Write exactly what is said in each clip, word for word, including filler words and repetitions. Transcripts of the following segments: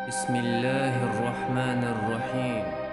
بسم الله الرحمن الرحيم.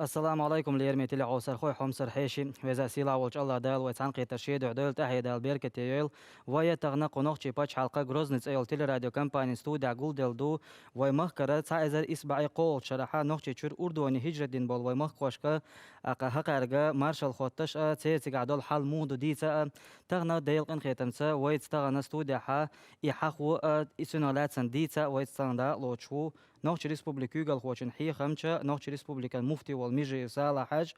Ассаламу алайкум, лераме телехьовсархой, хьомсара хьеший. Веза сийлахь волчу АллахӀ Дала вай цхьаьнакхетар шен дуьхьа дойла, тӀаьхье Дала беркате йойла. Вай тахана кху нохчийн пачхьалкха Грозный цӀе йолу телерадиокомпанин студехь гулделла ду. Вай махкара цхьа эзар исс бӀе кхоалгӀачу шарахь Нохчийчуьра Урдоне хӀижрат дина болу вай махкахошка, тӀаккха хӀокхаьрга маршалла хоттуш а, церан цигахь долу хьал муха ду дийца а, тахана Делан къинхетамца вайца тахана студехь и хьахо а, и цунах лаьцна дийца а вайца тахана дакъалоцуш ву Нохчийн Республикин куьйгалхочун хьехамча, Нохчийн Республикан муфти волу Межиев Салахь-Хьаьжа,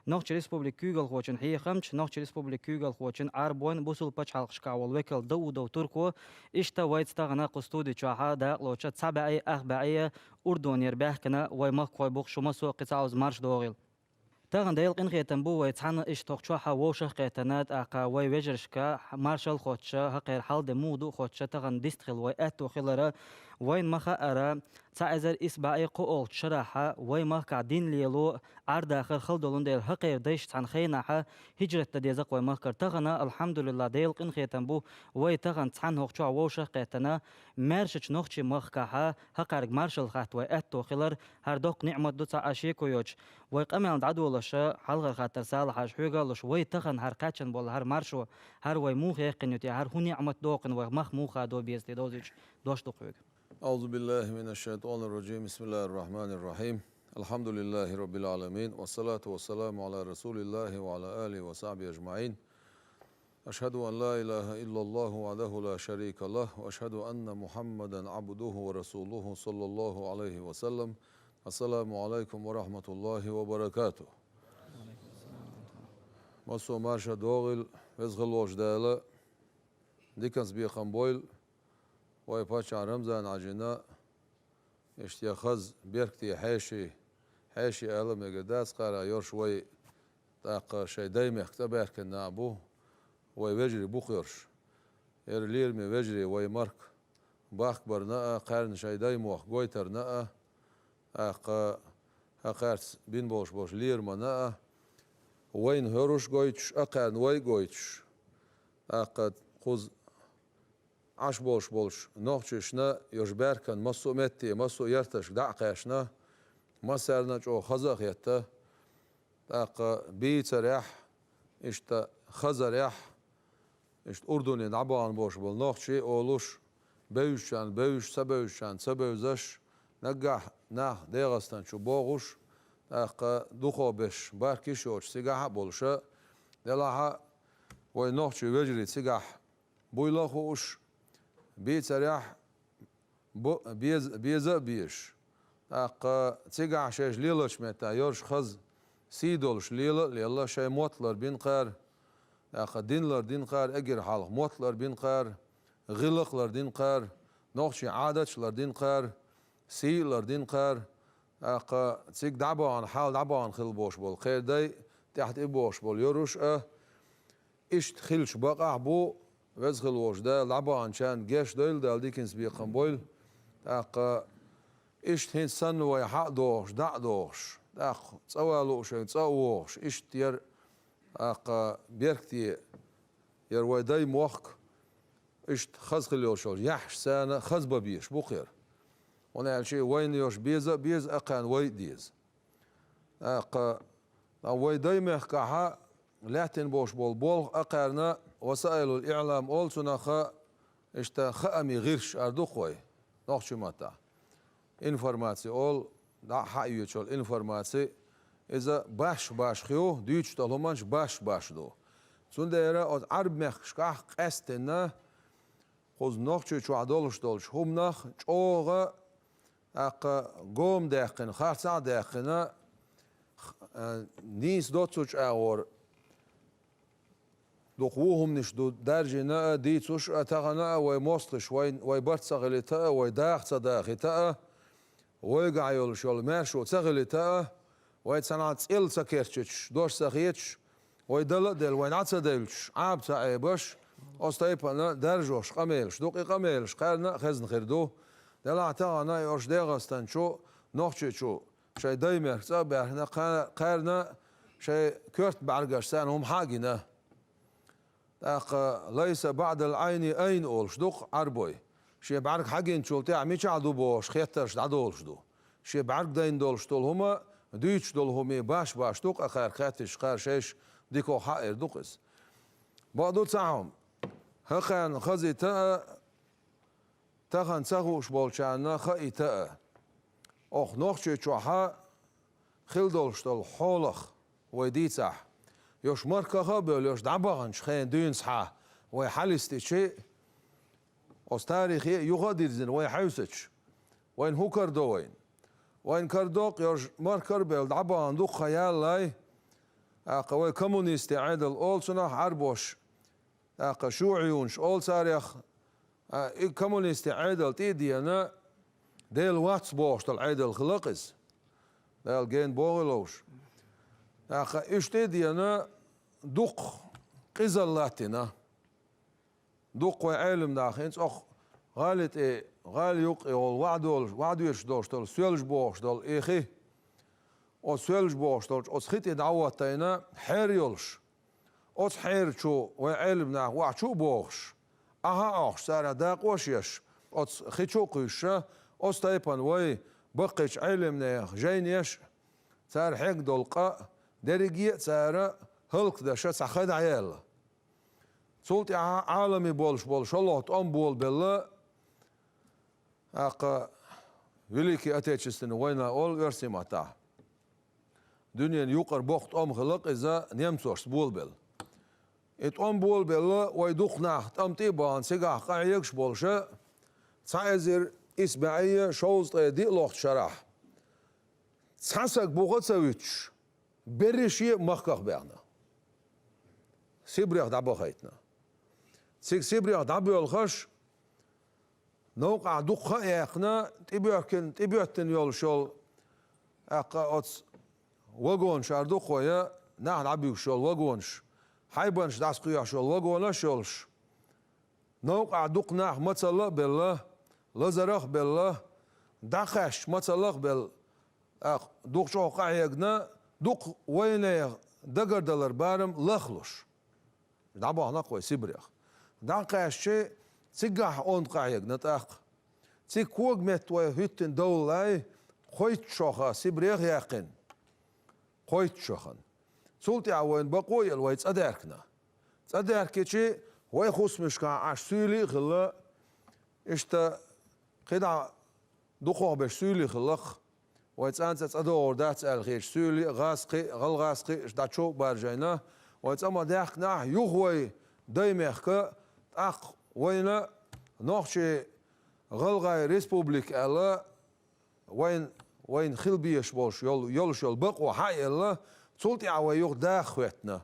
Нохчийн Республикин куьйгалхочун хьехамча, Нохчийн Республикин куьйгалхочун Ӏарбойн, бусалба пачхьалкхашкахь волу векал Даудов Турко, иштта вайца тахана кху студи чохь дакъалоцуш цхьа бӀе, ах бӀе Урдонера баьхкина вай махкахой бу-кх, шу массо а кхин цкъа а марша догӀийла. Тахана Делан къинхетам бу вай цхьаьна иштта хӀокху чохь вовшах а кхеттина, тӀаккха вай вежаршка маршалла хоттуш а, хӀокхеран хьал де муха ду а хоттуш а, тахана дистхила вай аьтто хилар а. Вайна ма-хаъара, цхьа эзар исс бӀе кхоалгӀачу шарахь вай махкахь дин лело, Ӏар-дахар хала долун дела, хӀокхеран дайша цхьана хенахь хӀижрат дан деза-кх вай махкара. Тахана, алхьамдулиллахӀ, Делан къинхетам бу, вай тахана цхьаьна хӀокху чохь вовшах а кхеттина, маьршачу нохчийн махкахь хӀокхаьрга маршалла хатта вай аьтто хилар, хӀара доккха ниӀмат ду цхьа а шеко йоцуш. Вай къамелна дӀадолуш а, хьалхара хаттар, Салахь-Хьаьжа, хьоьга а луш, вай тахана хӀара кхаьчна болу хӀара маршо, хӀара вай муха яьккхина ю те, хӀара хӀун ниӀмат доккху вайх, мах муха хадо беза те, довзуьйтуш дош ду-кх хьоьга. أعوذ بالله من الشيطان الرجيم. بسم الله الرحمن الرحيم. الحمد لله رب العالمين، والصلاة والسلام على رسول الله وعلى آله وصحبه أجمعين. أشهد أن لا إله إلا الله وحده لا شريك له، وأشهد أن محمدا عبده ورسوله، صلى الله عليه وسلم. السلام عليكم ورحمة الله وبركاته. Массо а марша догӀийла, Веза хила волчу Дала диканца бекхам бойла вай паччахьна Рамзан-Хьаьжина, иштта я хаза беркате хьеший, хьеший ала мегар дац, кхара йоьрш вай тӀаккха шайн даймехка цӀа баьхкина нах бу, вай вежарий бу-кх йоьрш. ХӀара лераме вежарий вай марка бахкабарна а, кхарна шайн даймохк гойтарна а, тӀаккха хӀокхаьрца бина болуш болчу лерамна а, вайна хӀорш гойтуш, кхарна вай гойтуш, тӀаккха кхуза Ӏаш болуш болчу нохчашна йоьрш баьхкина массо а метте, массо а ярташка дӀа а кхаьчна, массарна а чӀогӀа хаза а хетта, тӀаккха бийцарехь, иштта хазарехь, иштта Урдуне дӀабахана болуш болу нохчий олуш, бевзачарна бевзаш, ца бевзачарна ца бевзаш, наггахь нах ДегӀастан чу богӀуш, тӀаккха дукхахберш баркиш йоцуш цигахь а болуш а, делахь а вай нохчий вежарий цигахь буйла а хууш, бийцарехь бу-, беза, беза а безаш. ТӀаккха цигахь шайша лелачу меттехь йоьрш хаза сий долуш лела а лелла, шайн мотт ларбина кхара, тӀаккха дин лардина кхара, эггара хьалха мотт ларбина кхара, гӀиллакх лардина кхара, нохчийн Ӏадаташ лардина кхара, сий а лардина кхара, тӀаккха цига дӀабахана, хьал дӀабахана хилла болуш болу кхеран дай, тӀаьхьа тӀе богӀуш болу йоьрш а, Иштта хилча бакъахь бу, Веза хила волчу Дала дӀабаханчарна гечдойла, Дала диканца бекхам бойла. ТӀаккха иштта хӀинца санна вай хьа а догӀуш, дӀа а догӀуш, тӀаккха цӀа ван лууш верг цӀа а вогӀуш, иштта яра, тӀаккха беркате яра вай даймохк, иштта хаза хила йолуш йолу яххьаш царна хаза бан безаш бу-кх хӀара. ХӀунда аьлча вайна йоьрш беза а беза, кхарна вай а деза. ТӀаккха вай даймехкахь лаьттина болуш болу болх, кхарна васаилул иълам олу цунах, иштта хаамийн гӀирсаш аьлла ду-кх вай нохчийн маттахь. Информаци олу, дӀа а хьаоьцуш йолу информаци, иза башха-башха ю, дуьйцуш долу хӀуманаш башха-башха ду. Цундела оцу Ӏарбийн мехкашкахь къаьсттина кхуза Нохчийчохь долуш долчу хӀуманах чӀогӀа, тӀаккха гома даьккхина, харцахь а даьккхина, х-, а, нийса доццучу агӀор дукха вон хӀуманаш ду даржийна а, дийцуш а, тахана а вай мостагӀаш вай, вай барт ца хилийта а, вай даха ца дахийта а, вайгахь йолуш йолу маьршо ца хилийта а, вай цхьанхьа цӀелла ца керчичаш, дош ца хеташ, вай дала а делла, вай дӀа ца девлчаш, Ӏаба ца Ӏебаш, оцу тайпана даржош къамелаш ду-кх, и къамелаш кхарна а хезна хир ду. Делахь тахана и ош ДегӀастан чу, Нохчийчу шайн даймехка цӀа а баьхкина, кха-, кхарна а шайн коьрта бӀаьргаш царна хӀума хьа а гина. тӀаккха «Лайса баӀдал Ӏайни айн» олуш ду-кх Ӏарбой. Шен бӀаьрг хьагинчул тӀаьхьа мичахь ду бохуш хеттарш дӀадолуш ду. Шен бӀаьрг дайна долуш долу хӀума, дуьйцуш долу хӀума баш-баш ду-кх, кхара хаьттича, кхара шайша дикох хьаэр ду-кх иза. Бакъду цхьа хӀума. ХӀокхарна хазийта а, тахана ца хууш болчарна хаийта а. Оха Нохчийчохь хила долуш долу хьолах вай дийцахь, йош маркаха а бевлла, йош дӀабаханчу хенан дуьйна схьа вай хьалистичи, оцу тарихе а юха а дирзина вай хьаьвсича, вайна хӀун карадо вайна? Вайна карадо-кх, йош маркара а бевлла, дӀабахана дукха хан ялале, тӀаккха вай коммунистийн Ӏедал олу цунах, Ӏарбоша, тӀаккха шуьйӀанаш олу царех, а, и коммунистийн Ӏедал тӀе а деана, Дела вац бохуш долу Ӏедал хила-кх иза. Дала гена бохийла вовш. ТӀаккха уьш тӀе а деана, дукха къизалла латтийна. Дукха вай Ӏелам нах хӀинца оха гӀали тӀе, гӀали юккъе йолу ваӀ долуш, ваӀ доьшуш долуш долу соьлжа бохуш долу и хи. Оцу соьлжа бохуш долчу оцу хи тӀе дӀахӀоттийна хьер йолуш. Оцу хьера чу вай Ӏелам нах охьа чу а бохуш, ахьа а Ӏохуш, цара дакъош а еш, оцу хи чу а кхуьйсуша, оцу тайпана вай баккхийчу Ӏелам нехан жайнаш а, цара хьегна долу къа а, дерриге а цара хӀаллакдеш цхьа ха дӀаяьлла. Цул тӀаьхьа Ӏаламе болуш болу шолгӀа тӀом болабелла, тӀаккха Великая Отечественная война олу оьрсийн маттахь. Дуьненан юкъара боккха тӀом хила-кх иза немцошца болабелла. И тӀом болабелла, вай дукха нах тӀам тӀе а бахана, цигахь къахьегаш болуша, цхьа эзар исс бӀе шовзткъе диъ лохчу шарахь цхьа саг буха а ца вуьтуш, берриге а махках баьхна. Сибрех дӀабахийтина. Цига Сибрех дӀабоьлхуш, новкъахь дукха хан а яьккхина, тӀебоьхкина, тӀебоьттина йолуш йолу, тӀаккха оцу вагонаш ара ду-кх вай, нах дӀабуьгуш йолу вагонаш, хьайбанаш дӀасакхоьхьуш йолу вагонаш йолуш, новкъахь дукха нах мацалла а белла, лазарах а белла, дӀакхаьчча мацаллах а белла, тӀаккха дукха чӀогӀа къахьегна, дукха вайнехан дагардалар барам лахлуш. ДӀабахана-кх вай Сибрех. ДӀакхаьчча, цигахь онда къахьегна тӀаккха. Цига когаметта вай хӀуьттина довлале, кхойтта шо хан Сибрех яьккхина. Кхойтта шо хан. Цул тӀаьхьа вайна бакъо а елла, вай цӀа даьхкина. ЦӀа даьхкичи, вай хӀусамашкахь Ӏаш суьйлий а хилла, иштта кхидӀа дукхох берш суьйлий хилла-кх. Вай цӀанца цӀа догӀур дац аьлла хеташ, суьйлий а, гӀазкхий а, гӀалгӀазкхий а, иштта дӀа чу а баржийна, вай цӀа ма даьхкинехь, юха вай Даймехка, тӀаккха вайна Нохчийн-ГӀалгӀайн Республика аьлла, вайн, вайна хила безаш болуш йол-, йолуш йолу бакъо хьаэлла, цул тӀаьхьа вай юха даха хӀоьттина.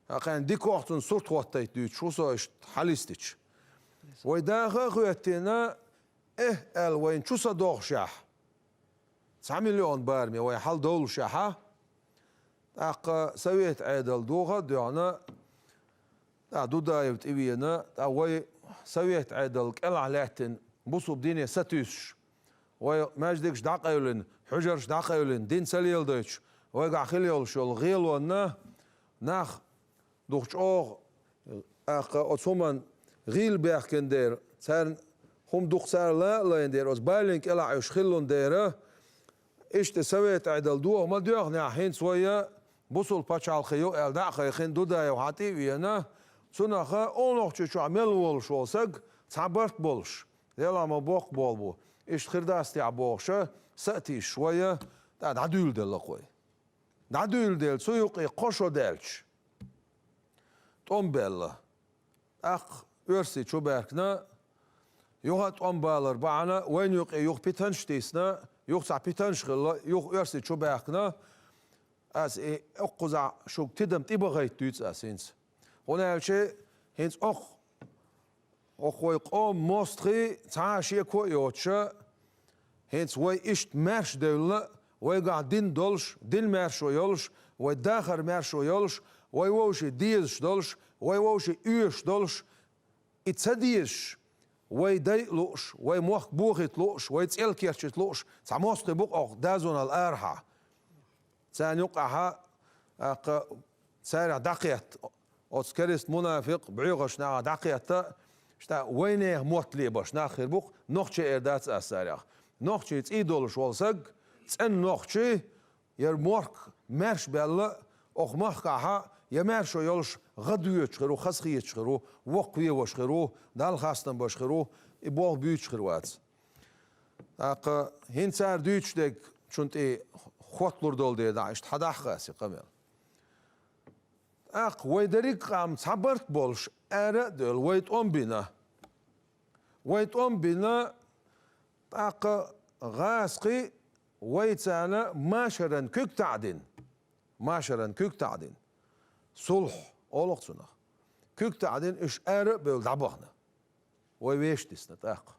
ТӀаккха дикох цунна сурт хӀоттайта дуьйцуш ву со иштта хьалистича. Вай даха а хӀоьттина, эхь аьлла вайна чу са дохушехь, цхьа миллион бараме вай хьал довлушехьа, тӀаккха Совет Ӏедал доха а доьгӀна, тӀаккха Дудаев тӀевеана, тӀаккха вай Совет Ӏедал кӀелахь лаьттина бусулба дине сатуьйсуш, вай маьждигаш дӀакъевлина, хьуьжарш дӀакъевлина, дин ца леладойтуш, вайгахь хила йолуш йолу гӀелонна нах дукха чӀогӀа, тӀаккха оцу хӀуманна гӀийла баьхкина дера, царна хӀума дукха цара ла а лайна дера, оцу балин кӀелахь уьш хиллун дера, иштта Совет Ӏедал доха ма доьгӀнехь, хӀинца вай бусулба пачхьалкх ю аьлла дӀа а хайхина, Дудаев хьан тӀе а веана, цунах а Нохчийчохь мел волуш волу саг цхьа барт болуш, делахь ма боккха болу бу, иштта хир дац техьа бохуша, са а тийсаш вай, тӀаккха дӀадуьйладелла-кх вай. ДӀадуьйладелла, цу юкъе кхо шо даьлча, тӀом баьлла. ТӀаккха оьрсий чу баьхкина, юха а тӀом балар бахьана, вайна юкъе юха питанаш а тийсина, юха цхьа питанаш а хилла, юха оьрсий чу баьхкина, ас и оккхузахь шуьга тидам тӀебахийта дуьйцу ас хӀинца. ХӀунда аьлча хӀинца оккха, оккха вай къоман мостагӀий цхьа а шеко а йоцуша, хӀинца вай иштта маьрша девлла, вайгахь дин долуш, дин маьршо йолуш, вай дахар маьршо йолуш, вай вовшийн дезаш долуш, вай вовшийн оьшуш долуш, и ца дезаш, вай дай а лууш, вай мохк бохийта лууш, вай цӀел керчийта лууш, цхьа мостагӀий бу-кх оккха дозанал арахьа. Царна юкъахьа, тӀаккха царах дӀакхетта, Оцу керста мунафикъ бӀоьхачу нахах дӀакхетта, иштта вайнехан мотт лебаш нах хир бу-кх, нохчий эр дац ас царех. Нохчий цӀий долуш волу саг, цӀена нохчий, яра мохк маьрша баьлла, оха махкахьа я маьршо йолуш гӀадвоьдуш хир ву, хазахеташ хир ву, воккхавеш хир ву, Далла хастам беш хир ву, и болх буьйцуш хир вац. ТӀаккха хӀинца цара дуьйцуш дерг чун тӀе хотталур долу дела дӀа, иштта хьадахьа хасси къамел. ТӀаккха вай дерриг а къам цхьа барт болуш, ара а девлла, вай тӀом бина. Вай тӀом бина, тӀаккха гӀазкхий вайцарна машаран куьг таӀдина. Машаран куьг таӀдина. Сулхь олу-кх цунах. Куьг таӀдина, уьш ара а бевлла дӀабахана. Вай вешан дисна тӀаккха.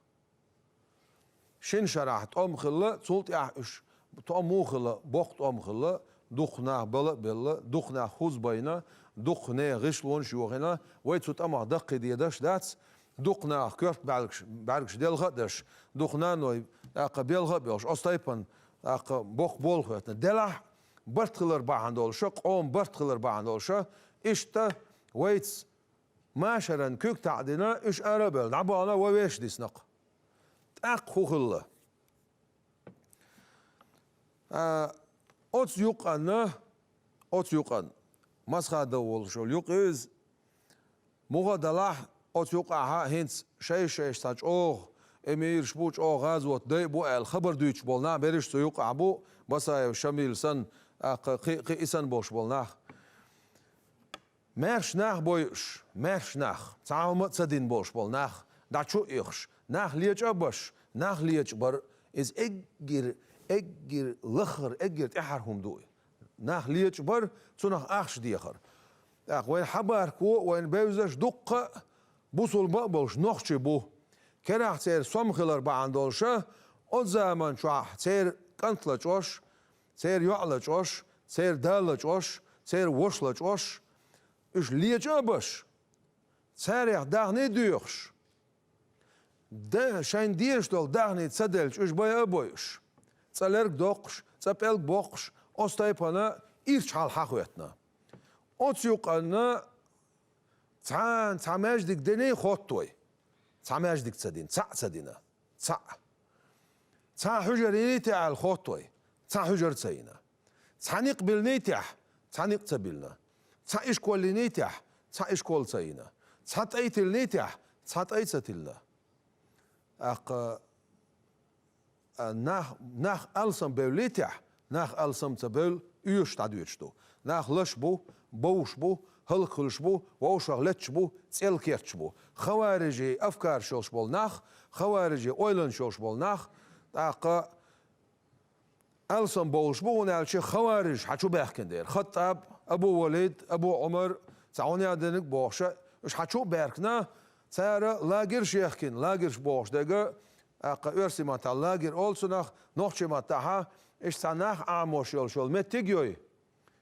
Шина шарахь тӀом хилла, цул тӀаьхьа уьш тӀом ву хилла, боккха тӀом хилла, дукха нах бала а белла, дукха нах хӀуза байна, дукха нехан гӀишлонаш а йохийна, вай цу тӀамах даккхий дедаш а дац, дукха нахах коьрта бӀаьргаш, бӀаьргаш делха а деш, дукха наной, тӀаккха белха а боьлхуш, оцу тайпана, тӀаккха боккха болх хоьттина. Делахь, барт хилар бахьана долуша, къоман барт хилар бахьана долуша, иштта вайца машаран куьг таӀдина, уьш ара а бевлла, дӀабахана, вай вешан дисна-кх. ТӀаккха хӀун хилла? А, оцу юкъанна, оцу юкъанна, Масхадов волуш йолу юкъ ю иза, муха далахь, оцу юкъахьа хӀинца шай-шайша цхьа чӀогӀа эмираш бу, чӀогӀа гӀазот дай а бу аьлла, хабар дуьйцуш болу нах берриш цу юкъахь бу, Басаев Шамил санна, тӀаккха кхин, кхин и санна болуш болу нах. Маьрша нах бойуш, маьрша нах, цхьа хӀума а ца дина болуш болу нах, дӀа чу а ихуш, нах лечкъа а баш, нах лечкъа бар, иза эггира, эггира лаххара, эггира тӀаьхьара хӀума ду и. Нах лечкъа бар, цунах ахча дехар. ТӀаккха вайн хьабархо, вайна бевзаш дуккха а бусулба а болуш нохчий бу. Керахь церан сом хилар бахьана долуша, оцу заман чохь церан кӀант лачкъош, церан йоӀ лачкъош, церан да лачкъош, церан ваша лачкъош, уьш лечкъа а баш, царех даьхний а доьхуш, да-, шайна дезаш долу даьхний ца делча, уьш байа а бойуш, цкъа лерг доккхуш, цкъа пӀелг боккхуш, оцу тайпана ирча хьал хьахоьттина. Оцу юкъанна цхьана цхьа маьждиг дина хотта вай. Цхьа маьждиг ца дина, цхьаъ ца дина. Цхьаъ. Цхьа хьуьжар йиний те аьлла хотта вай. Цхьа хьуьжар ца йина. Цхьа некъ билиний техь, цхьа некъ ца билина. Цхьа ишкол йиний техь, цхьа ишкол ца йина. Цхьа тӀай тиллиний техь, цхьа тӀай ца тиллина. ТӀаккха, а, нах, нах алсам бевллий техь, нах алсам ца бевлла, оьшуш дӀадоьдуш ду. Нах лаш бу, бовш бу, хӀаллак хуьлуш бу, вовшах летташ бу, цӀел керташ бу. Хаварижийн афкарш йолуш болу нах, хаварижийн ойланаш йолуш болу нах, тӀаккха алсам бовлуш бу, хӀунда аьлча хаварижаш хьан чу баьхкина дера. ХаттӀаб, Абу Валид, Абу Ӏумар, цхьа хӀун яа дерг бохуша, уьш хьан чу а баьхкина, цара лагерш яхкина, лагерш бохуш дерг, тӀаккха оьрсийн маттахь лагерь олу цунах, нохчийн маттахьа, иштта цхьа нах Ӏамош йолуш йолу меттиг йой.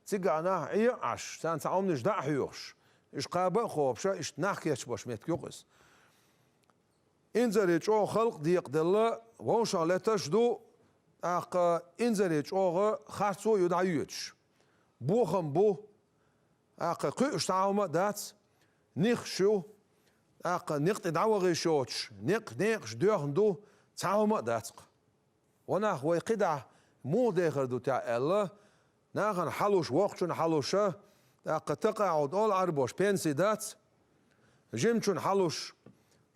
Цигахь нах Ӏе а Ӏаш, царна цхьа хӀуманаш дӀа а хьоьхуш, уьш кхаба а кхобуша, иштта нах кечбеш меттиг ю-кх иза. Инзаре чӀогӀа халкъ декъаделла, вовшах леташ а ду, тӀаккха инзаре чӀогӀа харцо а ю дӀайоьдуш. Бохам бу, тӀаккха кхуьуш цхьа хӀума а дац, нихаш ю, тӀаккха некъ тӀе дӀавахийша йоцуш, некъ некъаш доьхна ду, цхьа хӀума а дац-кх. Ва нах, вай кхидӀа муха дехар ду техь аьлла, нахана хьалуш, воккхачунна хьалуша, тӀаккха такъаӀуд олу Ӏарбоша, пенси дац, жимачунна хьалуш,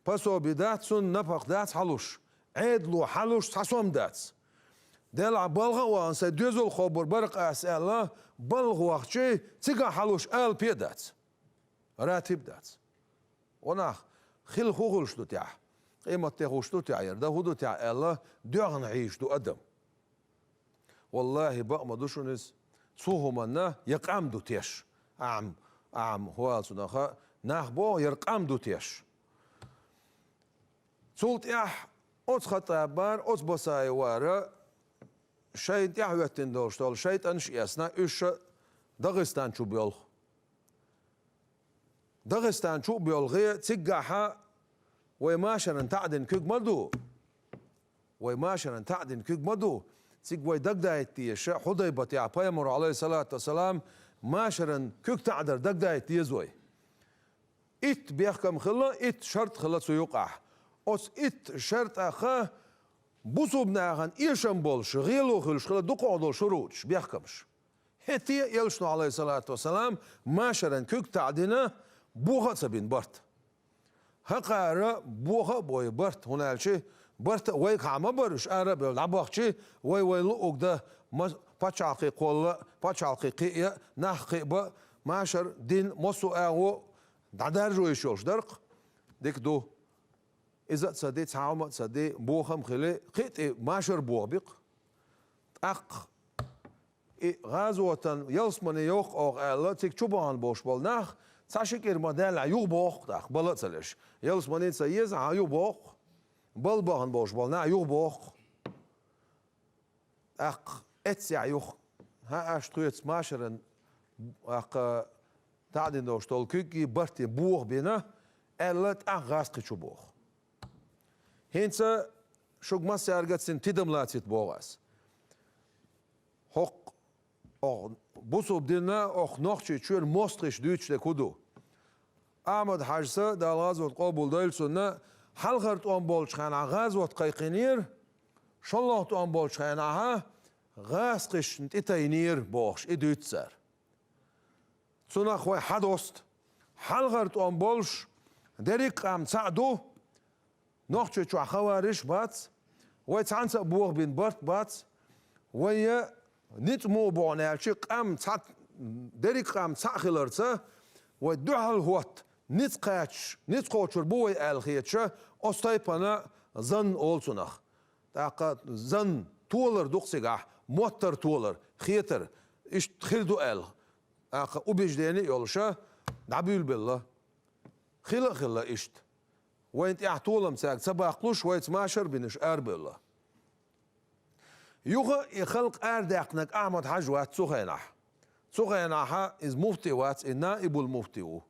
пособи дац, цунна напакъа дац хьалуш, Ӏедало хьалуш цхьа сом дац. Делахь балха а вахана, сайн доьзал кхобур бара-кх ас аьлла, балха вахчий, цигахь хьалуш алапе а дац. Ратиб дац. Ва нах, хила хӀун хуьлуш ду техь? Къематде хӀуш ду техь яра? Дан хӀун ду техь аьлла, доьхна хьийзаш ду адам. Валлахи, бакъ ма ду шуна иза. Цу хӀуманна я къам ду теш. Ахьа, ахьа, хӀу аьлла цунах, нах боху, яра къам ду теш. Цул тӀаьхьа оцу ХаттӀабара, оцу Басаевара шайна тӀаьхьа хӀоьттина долуш долу шайтӀанаш а эцна, уьш ша Дагъистан чу боьлху. Дагъистан чу а боьлхий, циггахьа вай машаран таӀдина куьг ма ду. Вай машаран таӀдина куьг ма ду. Цига вай дагадайта деза, Хьудайбатехь Пайхамаро, Ӏалайхиссалату вассалам, машаран куьг таӀдар дагадайта деза вай. Итт бехкам хилла, итт шарт хилла цу юкъахь. Оцу итт шартах бусулба нахана эшам болуш, гӀело хуьлуш хилла дукхох долу шуруташ, бехкамаш. ХӀетте а Элчано, Ӏалайхиссалату вассалам, машаран куьг таӀдина, боха а ца бина барт. ХӀокхара боха а бой барт, хӀунда аьлча барт а вайгахьа ма бара уьш, ара а бевлла, дӀабахча, вай вайн луъург дан, ма-, пачхьалкхе кхолла, пачхьалкхе кхиа, нах кхиа бан, машар дин, массо а агӀо дӀадаржо йиш йолуш дара-кх. Дика ду. Иза а ца ди, цхьа хӀума а ца ди, бохам хили, кхин а тӀе машар бохабикх. ТӀаккха и гӀазотан ялсамане йоху оха аьлла, цига чу бахана болуш болу нах, цхьа ши кӀира ма-даьллехь, юхабоху-кх тӀаккха, бала а ца леш. Ялсамане ца еза, хьан юхабоху-кх, бала бахана болуш болу нах юхабоху-кх. ТӀаккха эццехь юха, хӀан, аша тхоьца машаран, тӀаккха таӀдина долуш долу куьг а, барт а боха бина, аьлла, тӀаккха гӀазкхи чу боху. ХӀинца шуьга массаьрга а цуьнан тидам лацита боху ас. ХӀокху, оха бусулба динна, оха Нохчийчоьнан мостагӀаша дуьйцуш дерг хӀун ду? Ахьмад-Хьаьжас, Дала гӀазот къобалдойла цуьнан, хьалхара тӀом болчу хенахь гӀазот кхайкхийнера, шолгӀа тӀом болчу хенахь гӀазкхишна тӀетайнера бохуш, и дуьйцу цара. Цунах вай хьадоста. Хьалхара тӀом болуш, дерриг а къам цхьаъ ду, Нохчийчохь хавариш бац, вай цхьаьнца а бохабина барт бац, вай ницкъ муха бу аьлча, къам цхьаъ, дерриг а къам цхьаъ хиларца, вай дуьхьал хӀотта, ницкъ кхачош, ницкъ кхочур бу вай аьлла хеташ, оцу тайпана занна олу цунах. ТӀаккха занна толар ду-кх цигахь, моттар толар, хетар, иштта хир ду аьлла. ТӀаккха убеждение а йолуша, дӀабуьйлабелла. Хила а хилла иштта. Вайна тӀехь толам цаьрга ца баккхалуш, вайца машар а бинарш арабевлла. Юха и халкъ арадаьккхинарг Ахьмад-Хьаьжа вац цу хенахь. Цу хенахь иза муфти вац, и наибул муфти ву.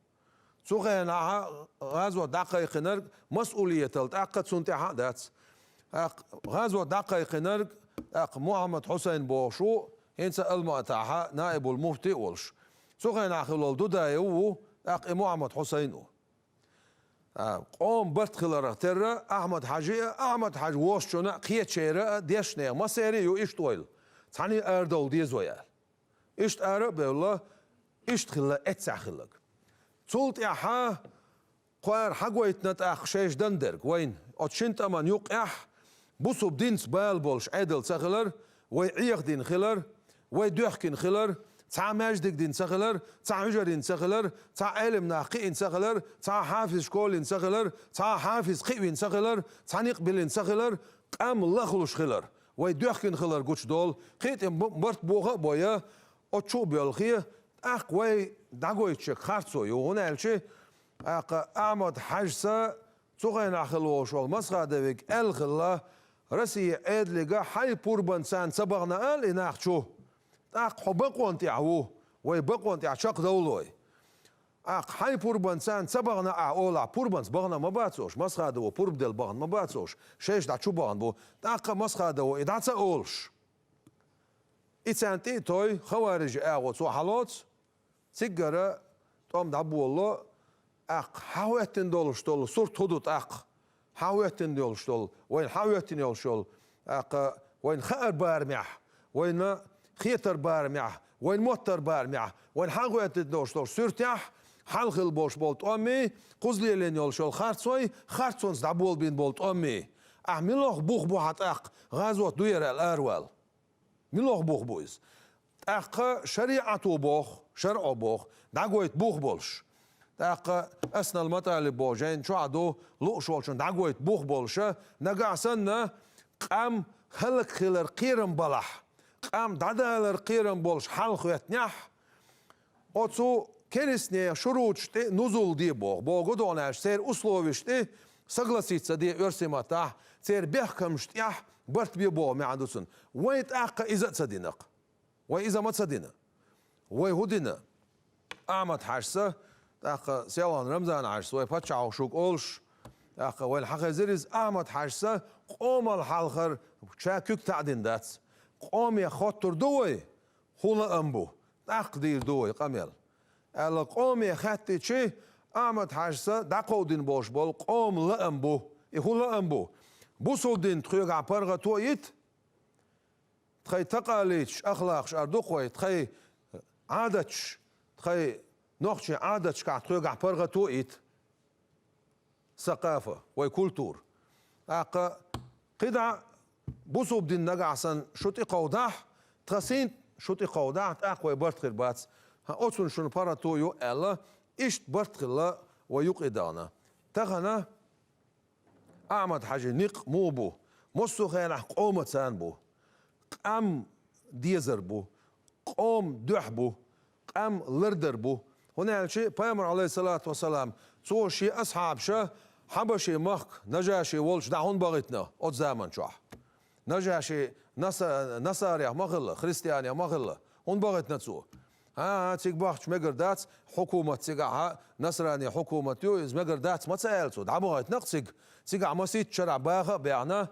Цу хенахь гӀазот дӀакхайкхинарг масъулиятал тӀаккха цунна тӀехь а дац. ТӀаккха гӀазот дӀакхайкхинарг тӀаккха Мухьаммад-Хьусайн бохуш ву, хӀинца Алматахь наибул муфти а волуш. Цу хенахь хилла волу Дудаев ву, тӀаккха и Мухьаммад-Хьусайн ву. А, къоман барт хиларх терра, Ахьмад-Хьаьжи а, Ахьмад-Хьаьжа воцчунна а, кхечеран а, дешнехан массеран а ю иштта ойла. Цхьаьна а арадовла деза вай аьлла. Иштта ара а бевлла, иштта хилла эццехь хилларг. Цул тӀаьхьа кхара хьагойтина тӀаккха шайша дан дерг вайна. Оцу шина тӀаман юккъехь бусулба динца бала болуш Ӏедал ца хилар, вай Ӏеха дина хилар, вай доьхкина хилар, цхьа маьждиг дина ца хилар, цхьа хьуьжар йина ца хилар, цхьа Ӏелам нах кхиъна ца хилар, цхьа хьафиз школа йина ца хилар, цхьа хьафиз кхиъна ца хилар, цхьа никъ биллина ца хилар, къам лахлуш хилар, вай доьхкина хилар гучудолу, кхин а тӀе м-, барт боха а бойа, оцу чу а боьлхе, тӀаккха вай дӀагойтучуьнга харцо ю, хӀунда аьлча, тӀаккха Ахьмад-Хьаьжас цу хенахь хилла волуш волу Масхадовига аьлла хилла, Россия Ӏедалига хьайн пурбанца ца бахана ала и нах чу. ТӀаккха хьо бакъонна тӀехь ву, вай бакъонна тӀехь чекхдовлой. ТӀаккха хьайн пурбанца царна ца бахана ахь олахь, пурбанца бахана ма бац олуш, Масхадово пурба делла бахана ма бац олуш, шайша дӀа чу бахана бу. ТӀаккха Масхадово и дӀа ца олуш. И царна тӀе а той, хаварижи агӀо цо хьалоцу, циггара тӀом дӀаболало, тӀаккха хьахӀоьттина долуш долу сурт хӀун ду тӀаккха? ХьахӀоьттина йолуш долу, вайна хьахӀоьттина йолуш йолу, тӀаккха вайна хаар барамехь, вайна хетар барамехь, вайна моттар барамехь, вайна хьахӀоьттина долуш долу суьртехь, хьалха хилла болуш болу тӀомий, кхуза лелийна йолуш йолу харцой, харцонца дӀаболабийна болу тӀомий. Ахь мила бух бу хьан тӀаккха, гӀазот дуьйр аьлла аравала? Мила бух бу иза? ТӀаккха шариӀато боху, шарӀо боху, дӀагойта бух болуш. ТӀаккха Аснал МатӀалиб боху жайна чохь ду, лууш волчун дӀагойта бух болуша, нагахь санна, къам хӀаллакьхилар кхерам балахь, къам дӀадалар кхерам болуш хьалхоьттинехь, оцу керстанийн шуруташ тӀе нузул де боху, боху гу догӀун аьлча, церан условиш тӀе согласиться де оьрсийн маттахь, церан бехкамаш тӀехь барт бе боху маьӀна ду цунна. Вай тӀаккха иза а ца динакх. Вай иза ма ца дина. Вай хӀун дина? Ахьмад-Хьаьжас, тӀаккха Селхан Рамзан-Хьаьжас, вай паччахьо шуьга олуш, тӀаккха вайна хьан хезира иза, Ахьмад-Хьаьжас къомал хьалхара ша куьг таӀдина дац. Къоме хоттур ду вай, хӀун лаам бу, тӀаккха дийр ду вай къамел. Аьлла къоме хаьттичи, Ахьмад-Хьажас дӀакховдийна болуш болу къоман лаам бу. И хӀун лаам бу? Бусулба дин тхоьгахь паргӀато а йита, тхайн такъалидаш, ахлакъаш ара ду-кх вай, тхайн Ӏадаташ, тхайн нохчийн Ӏадаташкахь тхоьгахь паргӀато а йита. Сакъафа, вай культура. ТӀаккха кхидӀа бусулба дин нагахь санна шу тӀекховдахь, тхан синтӀа шу тӀекховдахь, тӀаккха вай барт хир бац. ХӀан, оцунна шуна паргӀато ю аьлла, иштта барт хилла вай юкъе дахана. Тахана Ахьмад-Хьаьжин некъ муха бу? Массо а хенахь къоман царна бу. Къам дезар бу, къоман дуьхьа бу, къам лардар бу. ХӀунда аьлча Пайхамар, Ӏалайхиссалату вассалам, цо шен асхьабаш Хьабашин махка Нажаши волчу дӀа хӀунда бахийтина оцу заман чохь? Нажаши наса-, насарех ма хилла, христианех ма хилла. ХӀунда бахийтина цо? ХӀан-хӀа, цига бахча мегар дац, хьукумат цигахь, насрани хьукумат ю, иза мегар дац ма ца аьлла цо, дӀабахийтина-кх цига. Цигахь масийтта шарахь баха а баьхна,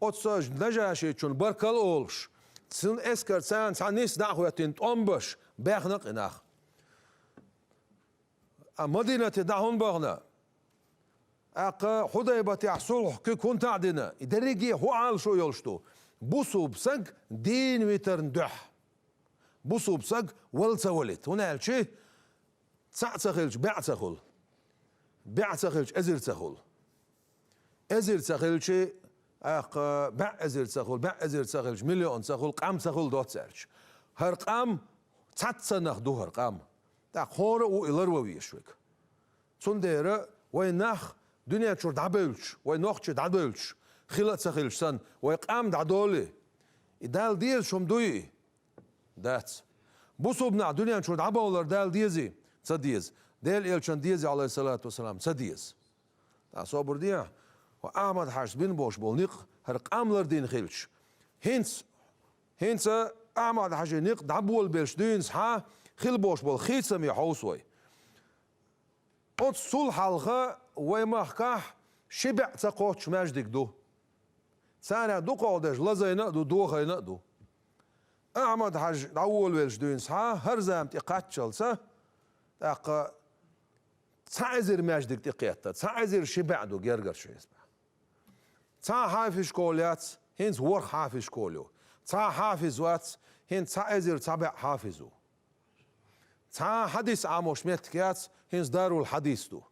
оцу Нажашичун баркалла олуш, цуьнан эскар царна цхьа нийсса дӀа а хӀоьттина тӀом беш, баьхна-кх и нах. А Мадинате дӀа хӀунда бахана? ТӀаккха Хьудайбатехь сулхь куьг хӀунда таӀ дина? И дерриге а хӀун Ӏалашо йолуш ду? Бусулба саг дийна витарна дуьхьа. Бусулба саг вала ца валийта. ХӀунда аьлча цхьаъ ца хилча, бӀе ца хуьлу. БӀе ца хилча, эзар ца хуьлу. Эзар ца хилча, тӀаккха бӀе эзар ца хуьлу, бӀе эзар ца хилча, миллион ца хуьлу, къам ца хуьлу доцца аьлча. ХӀара къам, цхьаццанах ду хӀара къам. ТӀаккха хӀора а ву и ларван везаш верг. Цундела вай нах дуьнен чуьра дӀабевлча, вай нохчий дӀадевлча, хила а ца хилча санна, вай къам дӀадолий? И Далла дезаш хӀума дуй и? Дац. Бусулба нах дуьнен чуьра дӀабовлар Далла дезий? Ца деза. Делан Элчанна дезий, Ӏалайхиссалату вассалам? Ца деза. ТӀаккха собар де, хӀокху Ахьмад-Хьаьжас бина болуш болу некъ хӀара къам лардина хилча. ХӀинца, хӀинца Ахьмад-Хьаьжин некъ дӀаболабелча дуьйна схьа хила болуш болу хийцаме хьовса вай. Оцу цул хьалха вай махкахь ши бӀе ца кхоччуш маьждиг ду. Царах дукхах дерш лазийна а ду, дохийна а ду. Ахьмад-Хьаьжа дӀаволавелча дуьйна схьа, хӀара зама тӀе кхаччалца, тӀаккха цхьа эзар маьждиг тӀекхетта, цхьа эзар ши бӀе ду гергара шайза бӀе. Цхьа хьафиз школа яц, хӀинца ворхӀ хьафиз школа ю. Цхьа хьафиз вац, хӀинца цхьа эзар цхьа бӀе хьафиз ву. Цхьа хьадис Ӏамош меттиг яц, хӀинца дарул хьадис ду.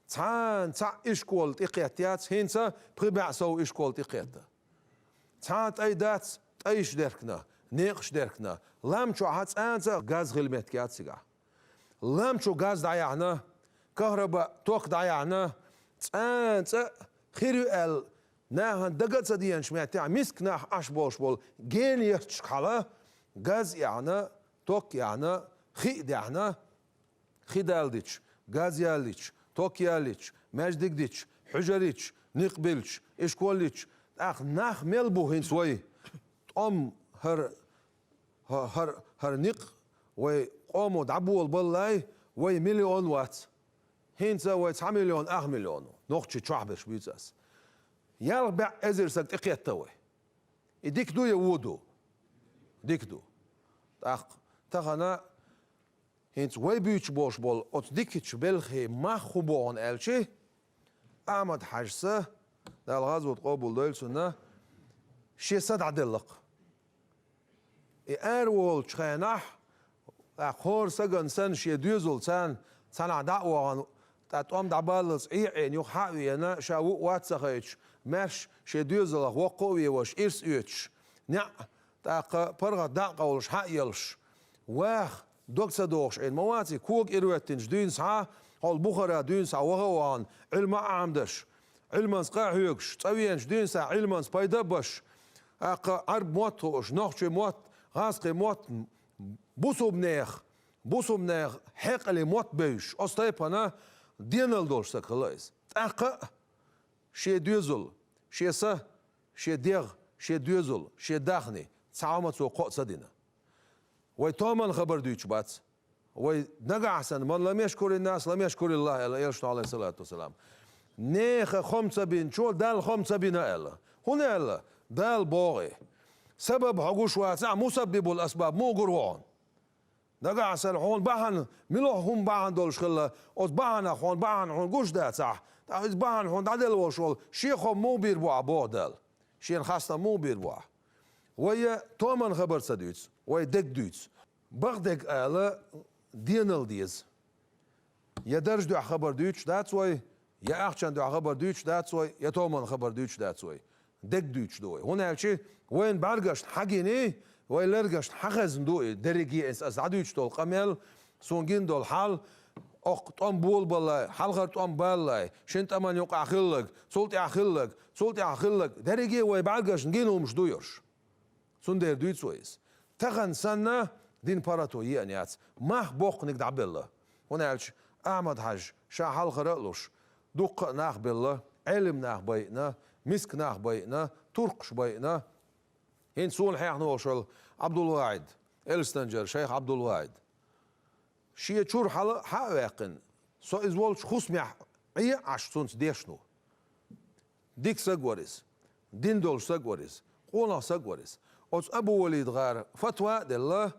Цхьана цхьаъ ишкол тӀекхетта яц, хӀинца пхи бӀе сов ишкол тӀекхетта. Цхьа тӀай дац, тӀайш деркна, некъаш деркна, лам чохь цкъа а газ хила меттиг яц цигахь. Лам чу газ дӀаяьхьна, кахраба ток дӀаяьхьна, цкъа а хир ю аьлла, нахана дага а ца деанчу меттехь, миска нах Ӏаш болуш болу гена ярташка хьала, газ яьхьна, ток яьхьна, хи а даьхьна, хи далдича, газ яллича, ток яллича, маьждиг дича, хьуьжар йича, некъ билча, ишкол йича, тӀаккха нах мел бу хӀинца вай? ТӀом хӀара, хӀа-, хӀара, хӀара некъ вай къомо дӀаболабаллалц, вай миллион вац. ХӀинца вай цхьа миллион, ах миллион ву. Нохчий чохь берш буьйцу ас. Ялх бӀе эзар саг тӀекхетта вай. И дика ду я вон ду? Дика ду. ТӀаккха тахана ХӀинца вай буьйцуш болуш болу оцу дикачу белхийн мах хӀун боху аьлча, Ахьмад-Хьаьжас, Дала гӀазот къобалдойла цунна, шен са дӀаделла-кх. И араволучу хенахь, тӀаккха хӀора сагана санна шен доьзал царна цхьанхьа дӀа а вахана, тӀаккха тӀом дӀабаллалц Ӏе а Ӏийна, юха схьа а веана, ша ву а вац ца хайташ, маьрша шен доьзалх воккха а веваш, ирс а оьцуш, неӀ, тӀаккха паргӀат дӀа а къовлуш, схьа а еллаш, ваха, дог ца дохуш Ӏийна ма вац и, кога ирахӀоьттинчу дуьйна схьа, хьол Бухара дуьйна схьа ваха а вахана, Ӏилма а Ӏамдеш, Ӏилманца къа а хьоьгуш, цӀа веанчу дуьйна схьа Ӏилманца пайда а беш, тӀаккха Ӏарб мотт а хууш, нохчийн мотт, гӀазкхийн мотт, бусулбанех, бусулбанех хьекъале мотт бевзаш, оцу тайпана денал долуш саг хилла иза. ТӀаккха а шен доьзал, шен са, шен дегӀ, шен доьзал, шен даьхни цхьа хӀума цо кхоа ца дина. Вай томан хабар дуьйцуш бац. Вай нагахь санна, «Ман лам яшкурин нас, лам яшкуриллахӀ», аьлла Элчано, Ӏалайхиссалату вассалам. Нехан хӀума ца бинчо Далла хӀума ца бина аьлла. ХӀунда аьлла? Дала боху и. Сабаб хьо гуш вацахь, мусаббибул асбаб муха гур ву хьуна? Нагахь санна хьуна бахьана, мила хӀума бахьана долуш хилла, оцу бахьанах хьуна бахьана хьуна гуш дацахь, тӀаккха иза бахьана хьуна дӀаделла волуш волу шен хӀума муха бийр бу ахь боху Дала? Шена хастам муха бийр бу ахь? Вай я томан хабар ца дуьйцу, вай дерг дуьйцу. Бакъдерг ала денал деза. Я даржа дуьхьа хабар дуьйцуш дац вай, я ахчан дуьхьа хабар дуьйцуш дац вай, я томан хабар дуьйцуш дац вай. Дерг дуьйцуш ду вай. ХӀунда аьлча вайна бӀаьргашна хьагиний, вай лергашна хьахезна ду и. Дерриге а аса дӀадуьйцуш долу къамел, суна гина долу хьал, оккха тӀом болабаллай, хьалхара тӀом баллай, шина тӀаман юкъахь хилларг, цул тӀаьхьа хилларг, цул тӀаьхьа хилларг, дерриге а вай бӀаьргашна гина хӀумаш ду уьш. Цундела дуьйцу вай иза. Тахана санна дин паргӀато еана яц. Мах боккханиг дӀабелла. ХӀунда аьлча Ахьмад-Хьаьжа ша хьалхара а луш, дуккха а нах белла, Ӏелам нах байина, миска нах байина, туркхаш байина. ХӀинца суна хьехна волуш волу Ӏабдулвахьид, Элистанжара шайх Ӏабдулвахьид. Шен чуьра хьала хьа а ваьккхина, со иза волчу хӀусамехь Ӏе а Ӏаш цунца дешна ву. Дика саг вара иза. Дин долуш саг вара иза. Къонах саг вара иза. Оцу Абу-Валид-гӀара фатва а делла,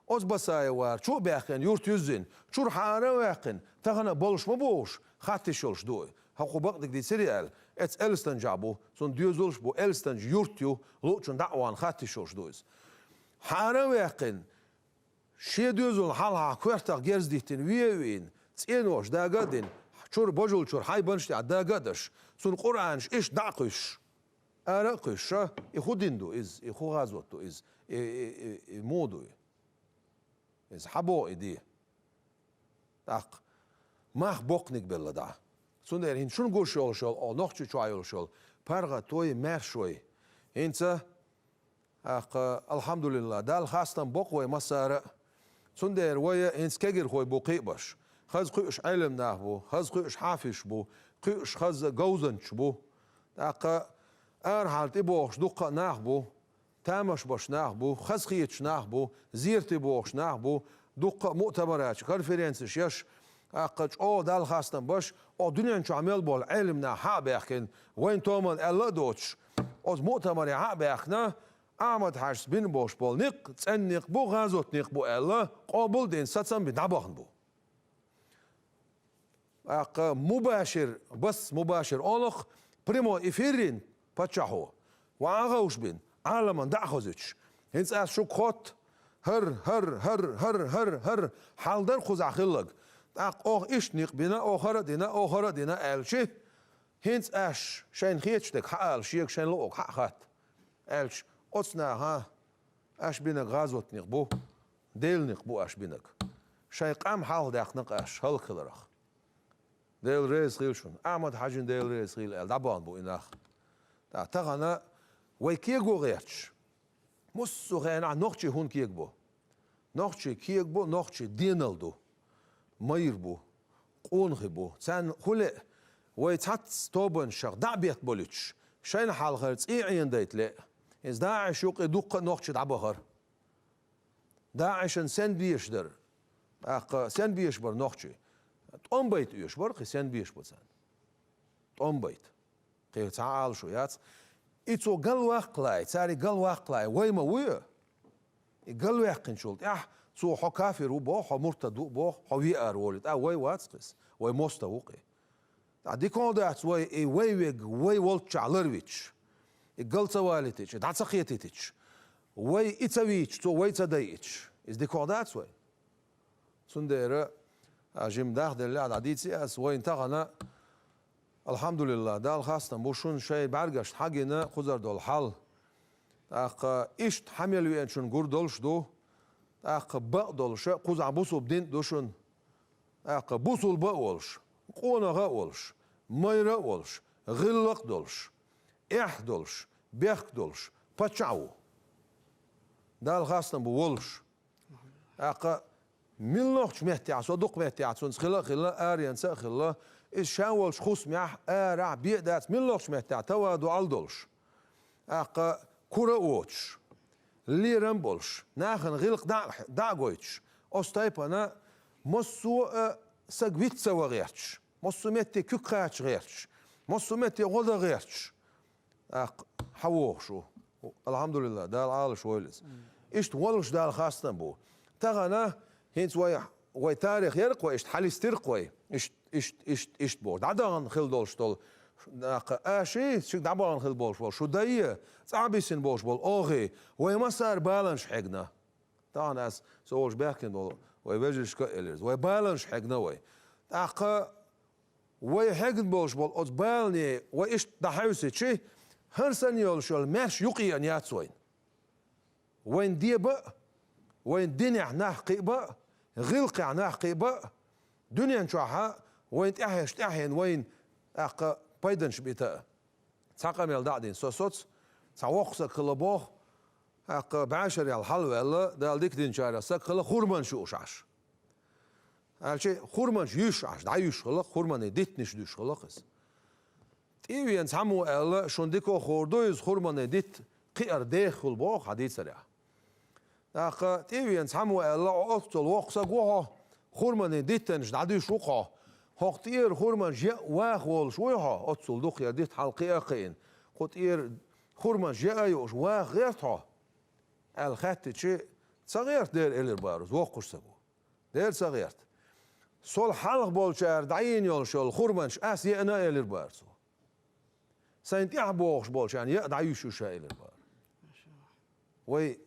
оцу Басаев-гӀара чу а баьхкина, юрт юьззина, чуьра хьаара а ваьккхина, тахана а болуш ма бохуш, хатта йиш йолуш ду и. ХӀокхо бакъдерг дийцира аьлла, эцца Элистанжехь бу, цунна доьзалш а бу, Элистанжа юрт ю, луучун даӀван хатта йиш йолуш ду иза. Хьаара а ваьккхина, шен доьзална хьалхахь коьртах герз диттина ве а вийна, цӀенош дага а дина, чуьра божал чуьра хьайбанаш тӀехь дага а даш, цунна Къуръанаш иштта дӀа а кхуьссуш, ара а кхуьссуш, а, и хӀун дин ду иза, и хӀун гӀазот ду иза, и, и, и, и муха ду и? Иза хьан боху и де? ТӀаккха мах боккханиг белла дӀа. Цундела хӀинца шуна гуш йолуш йолу, оха нохчи чохь йолуш йолу паргӀатой, маьршой. ХӀинца ТӀаккха, алхьамдулиллахӀ, Далла хастам боккху вай массара а. Цундела вай а хӀинца кегирхой бу кхиабарш. Хаза кхуьуш Ӏелам нах бу, хаза кхуьуш хьафизаш бу, кхуьуш хаза говзанчаш бу. ТӀаккха арахьара тӀебогӀуш дуккха а нах бу, тамаш беш нах бу, хазахеташ нах бу, зерате богӀуш нах бу, дуккха а муътамараш, конференцеш еш, тӀаккха чӀогӀа Далла хастам беш, оха дуьнен чохь мел болу Ӏелам нах хьа а баьхкина, вайн томан аьлла а доцуш, оцу муътамаре хьа а баьхкина, Ахьмад-Хьаьжас бина болуш болу никъ цӀена никъ бу, гӀазот никъ бу аьлла, къобал а дина, сацам а бина дӀабахана бу. ТӀаккха мубашир, бас мубашир олу-кх, прямой эфир йина паччахьо, ва Ӏан гӀовш бина, Ӏаламан дӀа а хозуьйтуш. ХӀинца ас шуьга хотту, хӀара, хӀара, хӀара, хӀара, хӀара, хӀара, хьал дара кхузахь хилларг. ТӀаккха оха иштта никъ бина, оха хӀара а дина, оха хӀара а дина аьлчи, хӀинца аш шайна хеташ дерг хьаала, шега шайн луъург хьа а хатта, аьлча, оцу наха аш бинарг гӀазот никъ бу, Делан никъ бу аш бинарг. Шайн къам хьалха даьккхина-кх аш хӀаллакьхиларх. Дела реза хуьлда шуна. Ахьмад-Хьаьжина Дела реза хуьлда аьлла, дӀабахана бу и нах. ТӀаккха тахана вай кего гӀерташ. Массо а хенахь нохчий хӀунда кегабо? Нохчий кегабо, нохчий денал ду, майра бу, къонахий бу. Царна хӀун лаьа? Вай цхьацца тобанашах дӀа а беттаболуьйтуш, шайна хьалхара цӀий а Ӏенадайта лаьа. Иза ДаӀиш юкъе дуккха а нохчий дӀабахара. ДаӀишан сенна беш дара? ТӀаккха сенна беш бара нохчий? ТӀом байта оьшуш бара кхин, сенна беш бу царна? ТӀом байта. Кхин цхьа а Ӏалашо яц. И цо галваккхале, цара и галваккхале, вай ма вуй? И галваьккхинчул тӀаьхьа цо хьо кафир ву боху, хьо муртад ву боху, хьо веара волуьйту. ТӀаккха вай вац-кх иза, вай мостагӀа ву-кх и. ТӀаккха диканехь дац вай и вай вег, вай волччохь ларвиташ, и гал ца валийтича, дӀа ца кхетийтича, вай и ца вийча, цо вай ца дайича, иза диканехь дац вай? Цундела, а, жима дахделлехь а дӀадийци ас, вайна тахана, алхьамдулиллахӀ, Далла хастам бу шуна, шайн бӀаьргашна хьагина кхузара долу хьал. ТӀаккха иштта хьан мел веанчун гур долуш ду, тӀаккха бакъдолуша кхузахь бусулба дин а ду шуна, тӀаккха бусулба а волуш, къонах а волуш, майра а волуш, гӀиллакх а долуш, эхь а долуш, бехк а долуш паччахь а ву. Далла хастам бу волуш. ТӀаккха муьлххачу меттехь, со дукха меттехь цунца хилла а хилла, аренца а хилла, иза ша волчу хӀусамехь, арахь бен а дац, муьлххачу меттехь тавадуӀал долуш. ТӀаккха кура а воцуш, лерам а болуш, нахана гӀиллакх дӀа а, дӀа а гойтуш, оцу тайпана массо а саг виц ца ван гӀерташ, массо а метте куьг кхача гӀерташ, массо а метте гӀо дан гӀерташ, тӀаккха хьан вогӀуш ву? АлхьамдулиллахӀ, Дала Ӏалаш войла иза. Иштта волуш Далла хастам бу. Тахана ХӀинца вай, вай тарих яр-кх вай, иштта хьалистира-кх вай. Иштта, иштта, иштта, иштта боху. ДӀадахана хила долуш долу, нах, аший, шуьга дӀабахана хила болуш болу, шу дай, цӀа а бисина болуш болу охий, вай массара баланаш хьегна. Тахана ас со волуш баьхкина болу вай вежаршка а элира иза. Вай баланаш хьегна вай. ТӀаккха вай хьегна болуш болу оцу балане вай иштта дӀахьевсичи, хӀара санна йолуш йолу маьрша юкъа еана яц вайна. Вайн деба а, вайн динехь нах кхиъ ба а, гӀиллакхехь нах кхиъ ба а, дуьнен чохь а вайн тӀаьхьеш тӀаьхьена вайна, тӀаккха, пайданаш бита а. Цхьа къамел дӀа а дина со соц, цхьа воккха саг хилла боху, тӀаккха, бӀешарел хьалаваьлла, Дала дика динчарех саг хилла, хурманаш юуш Ӏаш. Аьлча, хурманаш юьйш Ӏаш, дӀаюьйш хилла, хурманийн диттанаш дуьйш хилла иза. ТӀе а веана цхьаммо аьлла, шуна дика хуур ду иза, хурманийн дитт кхиар дехахула боху хьан дийцарехь. ТӀаккха тӀе а веана цхьаммо аьлла, хьо оццул воккха саг ву хьо, хурманийн диттанаш дӀадуьйш ву-кх хьо. ХӀокху тӀера хурманаш яа ваха волуш вуй хьо, оццул дукха яра дитт хьалакхиа а кхиъна. Кху тӀера хурманаш яа а юуш ваха гӀерта хьо, аьлла хаьттичи, ца гӀерта дера, элира бара иза, воккхаш саг ву. Дера ца гӀерта. Сол хьалха болчара дӀайийна йолуш йолу хурманаш ас еана, элира бара цо. Сайн тӀаьхьа богӀуш болчарна яа дӀаюьйш ю ша, элира бара. Вай,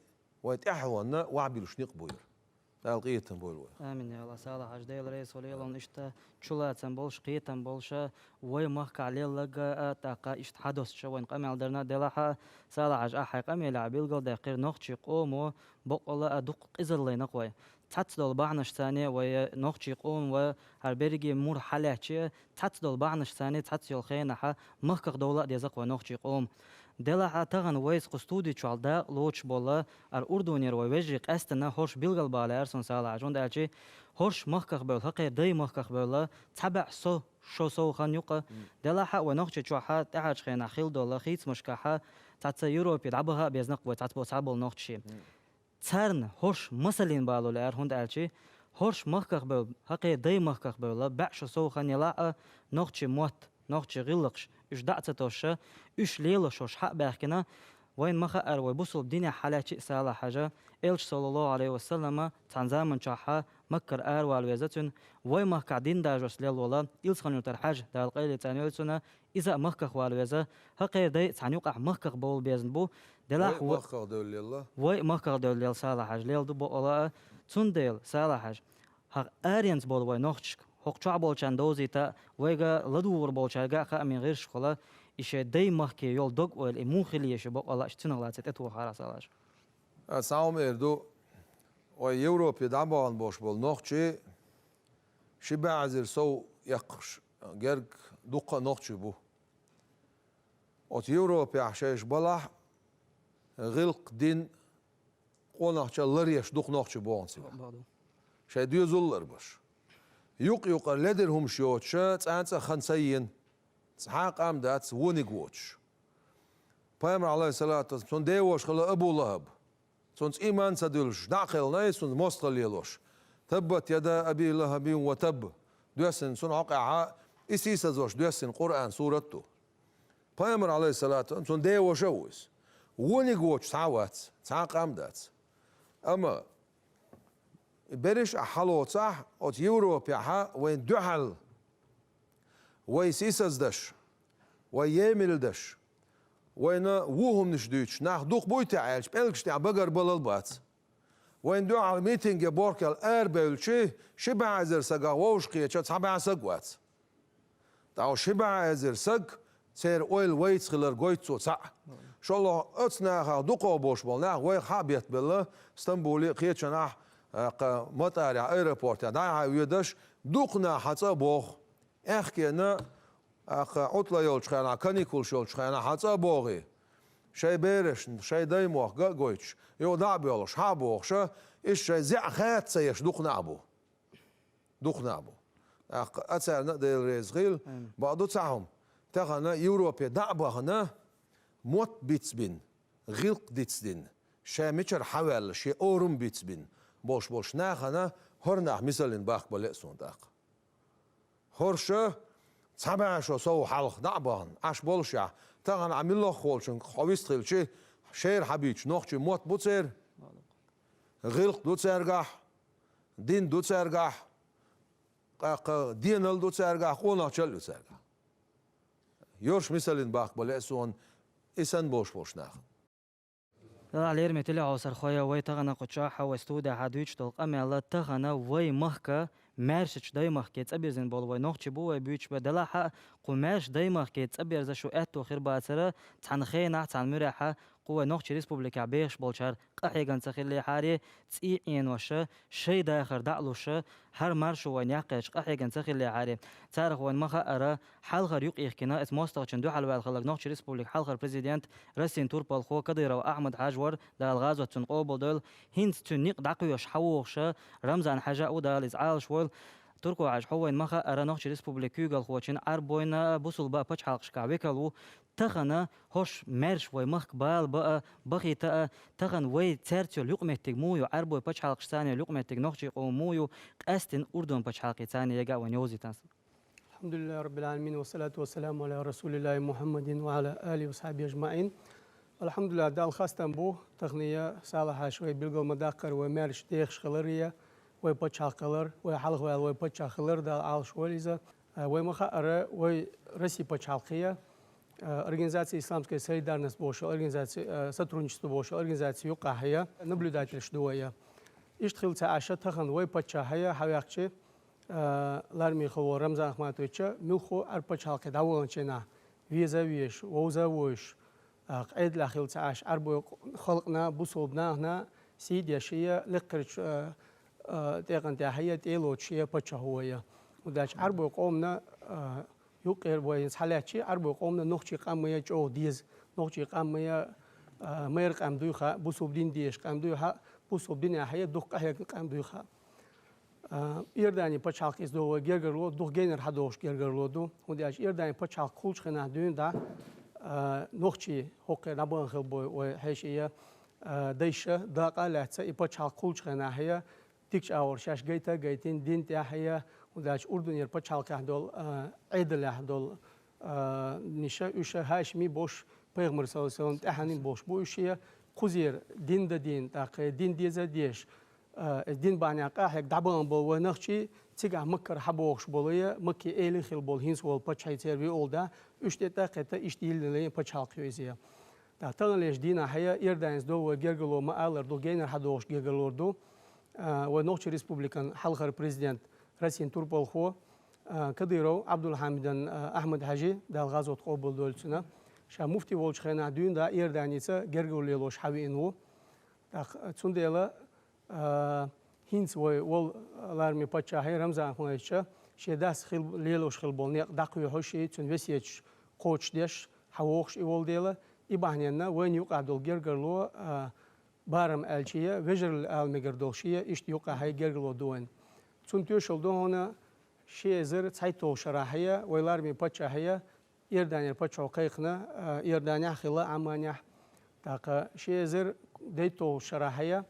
вай тӀаьхьенна вахьбуьллуш некъ бу хӀара. Дала къинхетам бойла вайх. Амин, я АллахӀ. Салахьаш, Дела реза хуьлийла хьуна, иштта чулацам болуш, кхетам болуш, вай махкахь лелларг а, тӀаккха иштта хьадоссуш вайна къамел дарна. Делахь а, Салахьаш, ахь хьайн къамелехь билгалдаьккхира, нохчийн къомо бакъалла а дукха къизаллина-кх вай. Цхьацца долу бахьанашца вай нохчийн къомо хӀара берриге мур хьалаьцча, цхьацца долу бахьанашца цхьацца йолу хенахь махках довла а деза-кх вай нохчийн къомо. Делахь а, тахана вайца кху студи чохь дакъа лоцуш болу, хӀара Урдунера вай вежарий къаьстина, хӀорш билгалбала лаьара суна, Салахьаш, хӀунда аьлча хӀорш махках бевлла, хӀокхеран дай махках бевлла, цхьа бӀе со, шо сов хан ю-кх. Делахь а, вай Нохчийчохь тӀаьхьарчу хенахь хилла долу хийцамашкахь цхьацца Европе дӀабаха а безна-кх вай цхьацца бо-, цхьаболу нохчий. Царна хӀорш масаллина бала лаьара, хӀунда аьлча хӀорш махках бевлла, хӀокхеран дай махках бевлла, бӀе шо сов хан елахь а, нохчийн мотт, нохчийн гӀиллакхаш, уьш дӀа а ца тосуш, уьш лелош хӀорш хьа а баьхкина, вайна ма-хаъара, вай бусулба динехь хьалаьцча а, Салахьаш, Элча, саллаллаху Ӏалайхи ва саллама, цхьана заманчохь Маккара аравала веза цуьнан, вай махкахь дин даржош лелла волу Илсхан-Юртара Хьаьжа, Дала къайле цӀена йойла цунна, иза а махках вала веза, хӀокхеран дай а цхьана юкъахь махках бовла безна бу. Делахь вай а махках девлла лелла. Вай а махках девлла лелла, Салахьаш, лелла ду бакъалла а. Цундела, Салахьаш, хӀокху аренца болу вай нохчашка, хӀокху чохь болчарна довзийта а, вайга ладугӀур болчаьрга а хаамийн гӀирсашкахула, и шайн дай махке йолу дог-ойла, и муха хила еза бакъалла а, иштта цунах лаьцна тӀетухахьара, Салахьаш. Ас хьуна эр ду, вай Европе дӀабахана болуш болу нохчий, ши бӀе эзар сов эккхаш герга дуккха а нохчий бу. Оцу Европехь шайша балахь гӀиллакх, дин, къонахчалла ларъеш дукха нохчий богӀун цигахь. Шайн доьзал ларбеш. Юкъ-юкъара ледара хӀумаш йоцуша, цӀанцӀа а хан ца йина, цхьа а къам дац, вониг воцуш. Пайхамар, Ӏалайхиссалату вассалам, цуьнан деваша хилла Абу ЛахӀаб. Цуьнца иман ца дуьллуш, дӀа а кхеллинай, цуьнца мостагӀалла лелош. «Таббат яда Аби ЛахӀабин ва табб». Доьссина цунна хьокъехьа, и сийсазвеш доьссина Къуръан сурат ду. Пайхамар, Ӏалайхиссалату вассалам, цуьнан деваша а ву иза. Вониг воцуш цхьа а вац, цхьа а къам дац. Амма берриш а хьалоцахь, оцу Европехьа вайна дуьхьал вай сийсаздеш, вай емалдеш, вайна вон хӀуманаш дуьйцуш нах дукха буй те аьлча, пӀелгаш тӀехь багарбалал бац. Вайна дуьхьал митинге борхкел арабевлчи, ши бӀе эзар сагах вовшахкхеча цхьа бӀе саг вац. ТӀаккха ши бӀе эзар саг, церан ойла вайца хилар гойту цо цхьаъ. ШолгӀа оцу нахах дукхах болуш болу нах вайх хьа а беттабелла, Стамбуле а, кхечанахь, а, кха, матӀарехь, аэропортехь дӀа-хьа а воьдуш, дукха нах хьан цӀа а боху. Аьхкенна, а, кха, Ӏутла йолчу хенахь, каникулаш йолчу хенахь хьан цӀа а бохий. Шайн берашна, шайн даймохк ган а гойтуш, юха дӀа а боьлхуш, хьа а бохуша, иштта шайн зӀе хатта ца еш дукха нах бу. Дукха нах бу. ТӀаккха а царна а Дела реза хила, амин, бакъду цхьа хӀума. Тахана Европе дӀа а бахана, мотт бицбина, гӀиллакх дицдина, ша мичара хьаваьлла, шен орам бицбина болуш болуш нахана хӀора нах мисаллина бахка бан лаьа суна тӀаккха. ХӀорша цхьа бӀе шо сов хьалха дӀа а бахана, Ӏаш болушехь, тахана Ӏа муьлхха волчуьнга хьо вистхилчи, шера хьабийцуш нохчийн мотт бу церан, гӀиллакх ду цаьргахь, Дин ду цаьргахь, тӀаккха денал ду цаьргахь, къонахчал ду цаьргахь. Йорш мисалин баккха бале а суна, и санна болуш болуш нах. Делахь, лераме телехьовсархой, вай тахана кху чохь вай студехьа дуьйцуш долу къамел, тахана вай махка, маьршачу даймахке цӀа бирзина болу вай нохчий бу вай буьйцуш бен, делахь а кху маьрша даймахке цӀа берза шу аьтто хир бацара, цхьана хенахь, цхьана муьрехьа кху вай нохчий республикехь бехаш болчара къахьегна ца хиллехьара, цӀий Ӏеноша, шайн дахар дӀа а луша, хӀара маршо вайн яккхечу къахьегна ца хиллехьара. Царах вайн ма хаъара, хьалхара юкъ йихкина, эца мостагӀчун дуьхьал ваьлла хилларг нохчий республикан хьалхара президент, Россин турпалхо Кадыров Ахьмад-Хьаьжа вара, Дала гӀазот цунна къобалдойла, хӀинца цуьнан некъ дӀакхоьхьуш хьан вогӀуша, Рамзан-Хьаьжа а ву, Дала иза Ӏалаш войла. Турко-Хьаьжа, хьо вайн ма хаъара, нохчий республикан куьйгалхочун, Ӏарбойн а, бусулба а пачхьалкхашкахь векал ву. Тахана хӀорш маьрша вай махка бала баа, бахийта а, тахана вай цаьрца йолу юкъаметтиг муха ю, Ӏарбойн пачхьалкхашца йолу юкъаметтиг нохчийн къоман муха ю, къаьсттина Урдун пачхьалкхе царна ега а вайн йовзийтина. الحمد لله رب العالمين، والصلاة والسلام على رسول الله محمد وعلى آله وصحبه أجمعين. АлхьамдулиллахӀ, Далла хастам бу, тахана а Салахь-Хьаьжа вай билгал ма-даккхара, вай маьрша дехаш хилар а, вай пачхьалкх хилар, вай хьалхаваьлла вай паччахь хилар, Дала Ӏалаш войла иза. Вай ма хаъара, вай Россин пачхьалкхе, а, Организация исламской солидарности бохуш йолу организаци, а, сотрудничество бохуш йолу организаци юккъехь а наблюдательш ду вай. Иштта хилла ца Ӏаш, тахана вай паччахь а хьаваьккхича, а, лараме хилла волу Рамзан Ахматовича, муьлхха а Ӏарбойн пачхьалкхе дӀаваханчу хенахь, веза а везаш, вовза а вовзаш, а, Ӏедалехь хилла ца Ӏаш, Ӏарбойн халкъана, бусулба нахана сий деш а, лекхарчу, а, а, тӀекъан тӀехь а тӀе а лоцуш а паччахь ву вай. ХӀунда аьлча Ӏарбойн къомана, а, юккъера вай хӀинца хьалаьцча, Ӏарбойн къомана нохчийн къам ма ян чӀогӀа деза, нохчийн къам ма ян, а, майра къам дуй хаьа, бусулба дин дезаш къам дуй хаьа, бусулба динехь а дукха къахьегна къам дуй хаьа. А, Иорданин пачхьалкх иза долу вай гергарло, дукха генара хьадогӀуш гергарло ду. ХӀунда аьлча Иорданин пачхьалкх кхуллучу хенахь дуьйна дӀа, а, нохчий хӀокхуьнга дӀабахана хилла бу вай хьеший, а, дайша, дакъа а лаьцна, и пачхьалкх кхуллучу хенахь а, дикачу агӀор шаьш гайта а гайтина, дин тӀехь а, хӀунда аьлча Урдунера пачхьалкхехь долу, а, Ӏедалехь долу, а, ниша, уьш ХӀашимий болуш, пайхамар, саллаллахӀу Ӏалайхи ва саллам, тӀаьхьенний болуш бу уьш, кхузера дин дан дийна, тӀаккха дин деза а дезаш, а, иза дин бахьанехь къахьегна дӀабахана болу вай нохчий, цигахь Маккара хьабогӀуш болу а, Маккин эла хилла болу хӀинца волу паччахьий церан виъ олу да, уьш тӀе тӀаккхетта, иштта йиллина пачхьалкх ю иза. ТӀаккха таханлерчу дийнахь а Иорданин иза долу вай гергарло ма-аллара дукха генара хьадогӀуш гергарло ду. А, вай Нохчийн Республикан хьалхара президент, Россин турпалхо, а, Кадыров Ӏабдул-Хьамидан, а, Ахьмад-Хьаьжи, Дала гӀазот къобалдойла цуьнан, ша муфти волчу хенахь дуьйна дӀа Иорданица гергарло лелош хьавеана ву. ТӀаккха, а, цундела, а, хӀинца вай волу лараме паччахье Рамзан Ахматовича шен дас хил-, лелош хилла болу некъ дӀакхоьхьуш а, цуьнан весеташ кхочушдеш, хьавогӀуш и волу дела, и бахьаненна вайна юкъахь долу гергарло, а, барам аьлча а, вежаралла ала мегар долуш а, иштта юкъахь а гергарло ду вайна. Цунна тоьшалла ду хьуна, ши эзар цхьайтталгӀачу шарахь а вай лараме паччахье Иорданера паччахьо кхайкхина, а, Иорданехь а хилла, Ӏамманехь. ТӀаккха ши эзар дейтталгӀачу шарахь а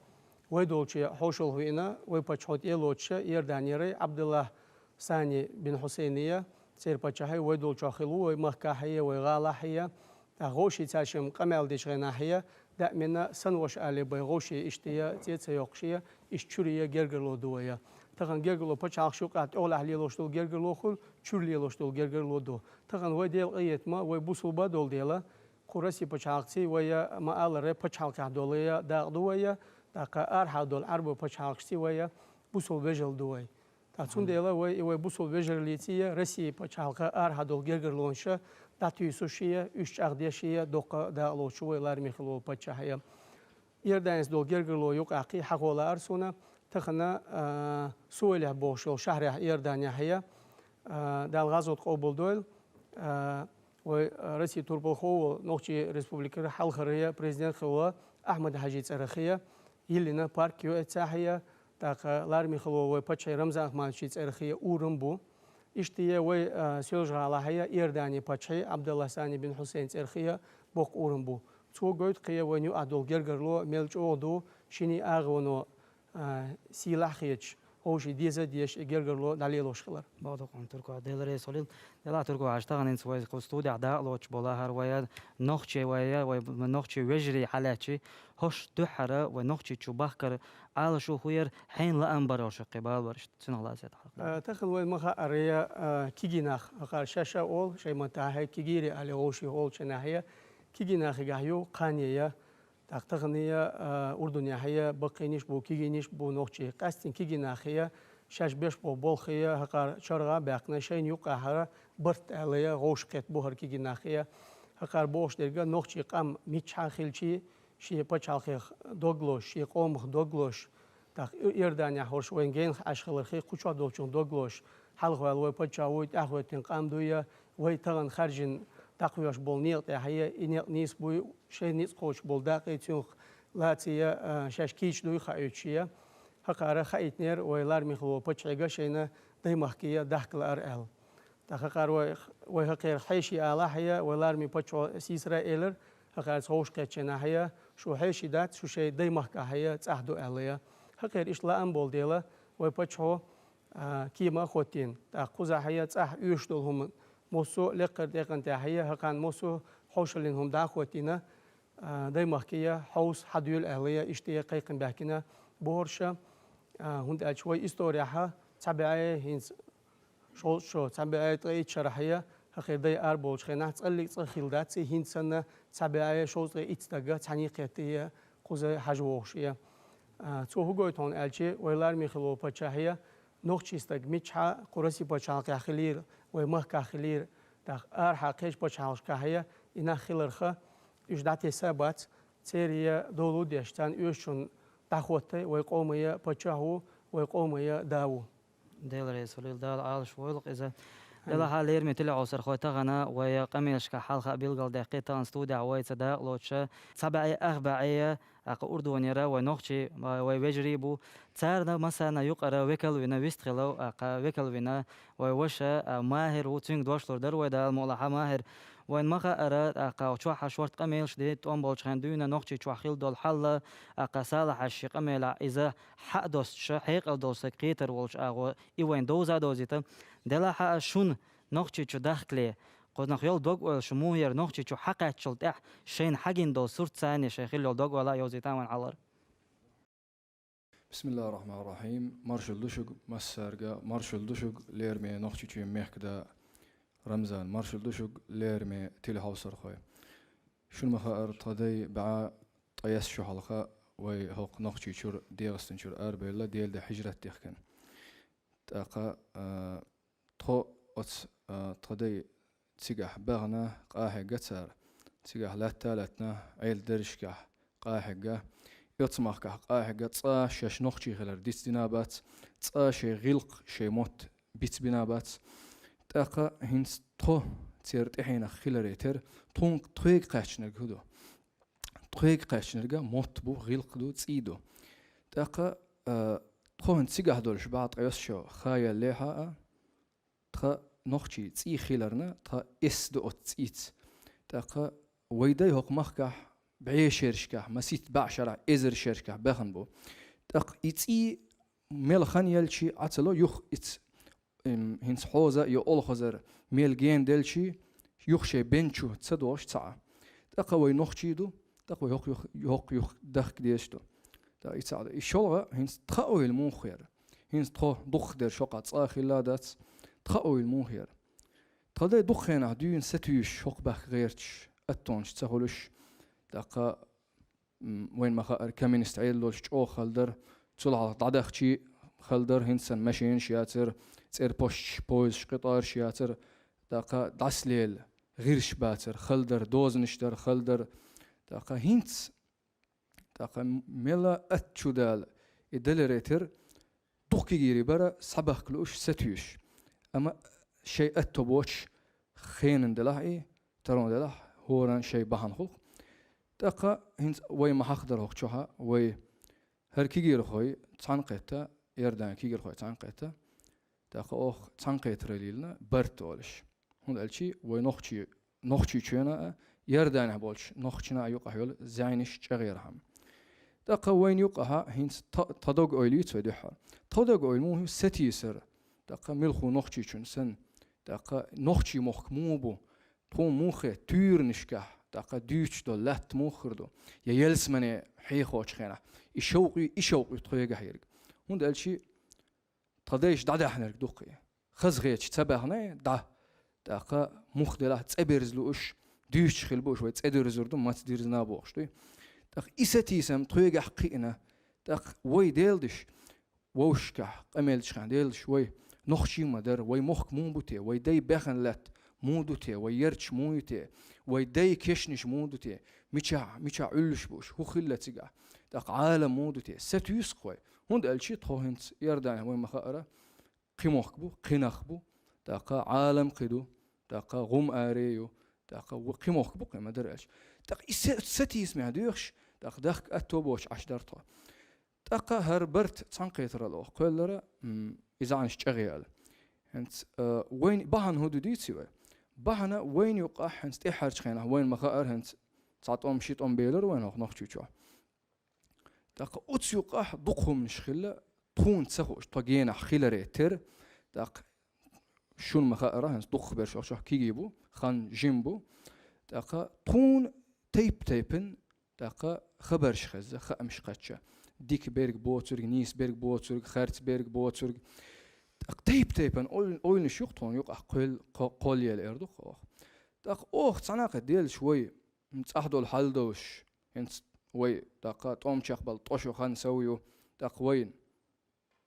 вай долче хьошалгӀа веана, вай паччахьо тӀе а лоцуш, Иорданера Ӏабдуллахь Сани бин Хьусайне, церан паччахье вай долчохь хилла ву, вай махкахь а, вай гӀалахь а. ТӀаккха вовшийн цаьршимма къамел дечу хенахь а, даиманна санна ваша алий бай вовшийн иштта а, цӀе ца йоккхуш а, иштта чуьра а гергарло ду вай. Тахана гергарло пачхьалкхаш юкъахь тӀехулахь лелош долу гергарло хуьлу, чуьра лелош долу гергарло ду. Тахана вай Делан къинхетама, вай бусулба долу дела, кху Россин пачхьалкхаций вай, ма-аллара, пачхьалкхехь долу дакъа ду вай, тӀаккха арахьа долу Ӏарбойн пачхьалкхашций вай бусулба вежаралла ду вай. ТӀаккха цундела вай, и вай бусулба вежараллиций, Россин пачхьалкхан арахьа долу гергарлонаш дӀатуьйсуш а, уьш чӀагӀдеш а, доккха дакъа лоцуш ву вай лараме хилла волу паччахь а. Иорданица долу гергарло юкъахь кхин хьахо лаара суна, тахана, а, Сувайлехь бохуш йолу шахьарехь Иорданехь а, а, Дала гӀазот къобалдойла, а, вай, а, Россин турпалхо а волу, Нохчийн Республикера хьалхара президент хилла Ахьмад-Хьаьжин цӀарах а йиллина парк ю эццахь а, тӀаккха лараме хилла вай паччахье Рамзан Ахматовичан цӀарах а урам бу. Иштта а вай, а, Соьлжа-ГӀалахь а Иорданин паччахье Ӏабдуллахь Сани бин Хьусайнан цӀарах а боккха урам бу. Цо гойту кхин вайна юкъахь долу гергарло мел чӀогӀа ду, шинийн агӀоно, а, сийлахь а хеташ, вовшийн деза а дезаш, и гергарло дӀалелош хилар. Бакъду хьуна, Турко, Дела реза хуьлийла. Делахь, Турко-Хьаьжа, тахана хӀинца вай кху студехь дакъалоцуш болу хӀара вай нохчий, вай, вай нохчий вежарий хьалаьцчи, хӀорш дуьххьара вай Нохчийчу бахкар Ӏалашо хӀун яра, хьенан лаам бара хӀорш кхин балабараш, цунах лаьцна хьалха. Э, тахана вайна ма хаъара, э, кегий нах, хӀокхара шаьш а олу, шайн маттахь кегийрий аьлла вовшийн олучу нахе, кегий нахегахь ю кхане я, тӀаккха тахана я, а, Урдунехь я, баккхийнаш а бу, кегийнаш а бу нохчий. Къаьсттина кегий нахе я, шаьш беш болу болх я, хӀокхара чаргӀа а баьккхина, шайна юккъехьара барт аьлла я, вовшахкхетта бу хӀара кегий нахе я. ХӀокхара бохуш дерг а, нохчийн къам миччахьа хилчи, шен пачхьалкхех дог лозуш, шен къомах дог лозуш, тӀаккха Иорданехь хӀорш вайн генах Ӏаш хиларх кху чохь долчух дог лозуш, хьалхаваьлла вай паччахь вуй, тӀаьхьахӀоьттина къам дуй, вай тахана хаьржина дӀакхоьхьуш болу некъа тӀехь я, и некъ нийса буй, шайн ницкъ кхочуш болу дакъий, цуьнах лаций, а, шаьш кийча дуй хаийтуш я. ХӀокхара хаийтинера вай лараме хилла волу паччахье шайна даймахке дахка лаар аьлла. ТӀаккха хӀокхара вай, вай хӀокхерах хьеший алахь а, вай лараме паччахьо сийсара а элира, хӀокхара цхьа вовшахкхеттачу нахе я, шу хьеший дац, шу шайн даймахкахь я, цӀахь ду аьлла я. ХӀокхеран иштта лаам болу дела, вай паччахьо, а, кема а хӀоттийна, тӀаккха кхузахь я цӀахь оьшуш долу хӀума, массо а лекхара тӀекъан тӀехь я, хӀокхарна массо а хьошаллин хӀума дӀа а хӀоттийна, а, даймахке я, хьовса, хьадуьйла аьлла я, иштта я кхайкхам баьхкина бохурш, а, хӀунда аьлча вай историяхь цхьа бӀе хӀинца шовзткъа шо, цхьа бӀе ткъе итт шарахь я, хӀокхеран дай араболучу хенахь цкъа а цкъа хилла дац, и хӀинца санна цхьа бӀе шовзткъе итт стаг цхьаьний кхетта я, кхуза хьажа вогӀуш я. А, цо хӀун гойту хьуна аьлча, вай лараме хилла волу паччахье, нохчийн стаг миччахьа кху Россин пачхьалкхехь хилийла, вай махкахь хилийла, тӀаккха арахьа кхечу пачхьалкхашкахь я, и нах хиларх, уьш дӀатесна а бац, церан долу а деш, царна оьшучунна дӀахӀотта вай къоман паччахь ву, вай къоман да ву. Дела реза хуьлийла, Дала Ӏалаш войла иза. Амин. Делахь а, лераме телехьовсархой, тахана вай къамелашкахь хьалха а билгалдаьккхи, тахана студехь вайца дакъалоцуш, цхьа бӀе ах бӀе, тӀаккха Урдунера вай нохчий, вай вежарий бу. Царна массарна юкъара векал вина вистхилла, тӀаккха векал вина вай ваша, а, Махьир ву, цуьнга дош лур дара вай, Дала мукъ лахь, Махьир. Вайна ма хаъара, тӀаккха чохь а шорта къамелаш дина, тӀом болчу хенахь дуьйна Нохчийчохь хилла долу хьал, тӀаккха Салахьа шен къамелехь иза хьа а достуш, хьекъал долу стаг кхетар волчу агӀор и вайна довза а довзийта. Делахь а шуна Нохчийчу дахкале, кхунах йолу дог-ойла шу муха яра, Нохчийчу хьакхаьчначул тӀаьхьа шайна хьагина долу сурт, царна шайн хилла йолу дог-ойла а йовзийта вайна хьалхара. Бисмиллахир-рахманир-рахим. Маршалла ду шуьга массаьрга, маршалла ду шуьга, лераме Нохчийчоьнан мехкада, Рамзан, маршалла ду шуьга, лераме телехьовсархой. Шуна ма хаъара, тхан дай бӀе ткъайесна шо хьалха вай хӀокху Нохчийчуьра, ДегӀастанчуьра арабевлла, Делан дуьхьа хьижрат дихкина. ТӀаккха, а, тхо оцу, а, тхан дай цигахь бахана къахьегна цара, цигахь латта а лаьттина, Ӏела даржашкахь къахьегна, и оцу махкахь къахьегна, цкъа шаьш нохчий хилар дицдина а бац, цкъа шайн гӀиллакх, шайн мотт бицбина а бац. ТӀаккха хӀинца тхо церан тӀаьхьенах хиларе терра, тхуна, тхоьга кхаьчнарг хӀун ду? Тхоьга кхаьчнарг мотт бу, гӀиллакх ду, цӀий ду. ТӀаккха, а, тхо хӀинца цигахь долуш бӀе ткъайесна шо ха яьллехьа а, тхан нохчийн цӀий хиларна, тхан эс ду оцу цӀийца. ТӀаккха вай дай хӀокху махкахь бӀе шерашкахь, масийтта бӀе шарахь, эзар шерашкахь бахана бу. ТӀаккха и цӀий мел хан елчи Ӏа ца ло юха, ица, эм, хӀинца хьоза а йо олхазар мел гена делчи, юха шайн бен чу ца догӀуш ца Ӏа. ТӀаккха вай нохчий ду, тӀаккха вай хӀокху юха, хӀокху юха дахка дезаш ду. ТӀаккха и ца Ӏа ду. И шолгӀа хӀинца тхан ойла муха яра? ХӀинца тхо дукхахдерш хӀокхахь цкъа а хилла дац, тхан ойла муха яра? Тхан дай дукха хенахь дуьйна сатуьйсуш, хӀокху баьхка гӀерташ, аттонаш ца хуьлуш, тӀаккха, м, вайна ма хаъара, коммунист Ӏедал долуш чӀогӀа хала дара, цул хьалха дӀадахчий хала дара, хӀинца санна машенаш яцара, цӀерпошчаш, поездаш, къитӀараш яцара, тӀаккха дӀасалела гӀирсаш бацара, хала дара, дозанаш дара, хала дара. ТӀаккха хӀинца, тӀаккха мелла атта чу дала и даларе терра, дукха кегийрий бара схьабахка лууш, сатуьйсуш. Амма шайн атто боцуш, хенан делахь и, тарон делахь, хӀоранна шайн бахьана хуьлу-кх. ТӀаккха хӀинца вай ма хьахадара хӀокху чохьа, вай хӀара кегийрхой цхьаьна кхетта, Иордан кегийрхой цхьаьна кхетта, тӀаккха оха цхьаьна кхетаралла йиллина барт олуш. ХӀунда аьлча вай нохчий, Нохчийчоьнан а, Иорданехь болчу нохчийн а юкъахь йолу зӀенаш чӀагӀъярхьама. ТӀаккха вайна юкъахьа хӀинца тха, тха дог-ойла йийца вай дуьххьара. Тха дог-ойла муха ю? Сатийсар. ТӀаккха милху нохчийчун санна. ТӀаккха нохчий мохк муха бу? Тхуна муха туьйранашкахь, тӀаккха дуьйцуш долу латта муха хир ду? Я ялсамане хьехочу хенахь. И шовкъ ю, и шовкъ ю тхоьгахь ерг. ХӀунда аьлча тха дайша дӀадаьхнарг ду-кх и. Хазахеташ ца баьхна дӀа. ТӀаккха муха делахь цӀе берза лууш, дуьйцуш хила бу уьш, вай цӀе дуьрзур ду, маца дирзина бохуш дуй. ТӀаккха и сатийсам тхоьгахь кхиъна. ТӀаккха вай Делан дайша, вовшашкахь къамелчхьан Делан дайша вай нохчий ма дара, вай мохк муха бу те, вай дай баьхна латта муха ду те, вай ярташ муха ю те, вай дай кешнаш муха ду те, мичахь, мичахь Ӏуьллуш бу уьш, хӀун хилла цигахь, тӀаккха Ӏалам муха ду те, сатуьйсу-кх вай. ХӀунда аьлча тхо хӀинца Иордане вай ма хаара, кхин мохк бу, кхин нах бу, тӀаккха Ӏалам кхин ду, тӀаккха гӀум аре ю, тӀаккха ва-, кхин мохк бу, кхин ма дара аьлча. ТӀаккха и са-, сатийсамехь доьхуш, тӀаккха дахка атто боцуш Ӏаш дара тхо. ТӀаккха хӀара барт цхьаьнакхетаралла оха кхоьллара, м, и зӀанаш чӀагӀъяла. ХӀинца, а, вайн бахьана хӀун ду дийций вай? Бахьана вайна юкъахь хӀинца тӀаьххьарчу хенахь вайна ма хаара, хӀинца цхьа тӀом, ши тӀом белира вайна хӀокху Нохчийчохь. ТӀаккха оцу юкъахь дукха хӀуманаш хилла, тхуна ца хууш, тхо генахь хиларе терра, тӀаккха шуна ма хаара, хӀинца дукхахберш охьачохь кегий бу, хан жима бу. ТӀаккха тхуна тайп-тайпана, тӀаккха хабарш хезна, хаамаш кхаьчна. Дика берг боцург, нийса берг боцург, харц берг боцург. ТӀаккха тайп-тайпана ойл-, ойланаш ю-кх тхуна юкъахь кхол-, кхо-, кхоллаелла эр ду-кх оха. ТӀаккха оха цхьаьнакхетта делаш вай, м, цӀахь долу хьал долуш, хӀинца вай, тӀаккха тӀом чекхбала тӀо шу хан сов ю, тӀаккха вайна.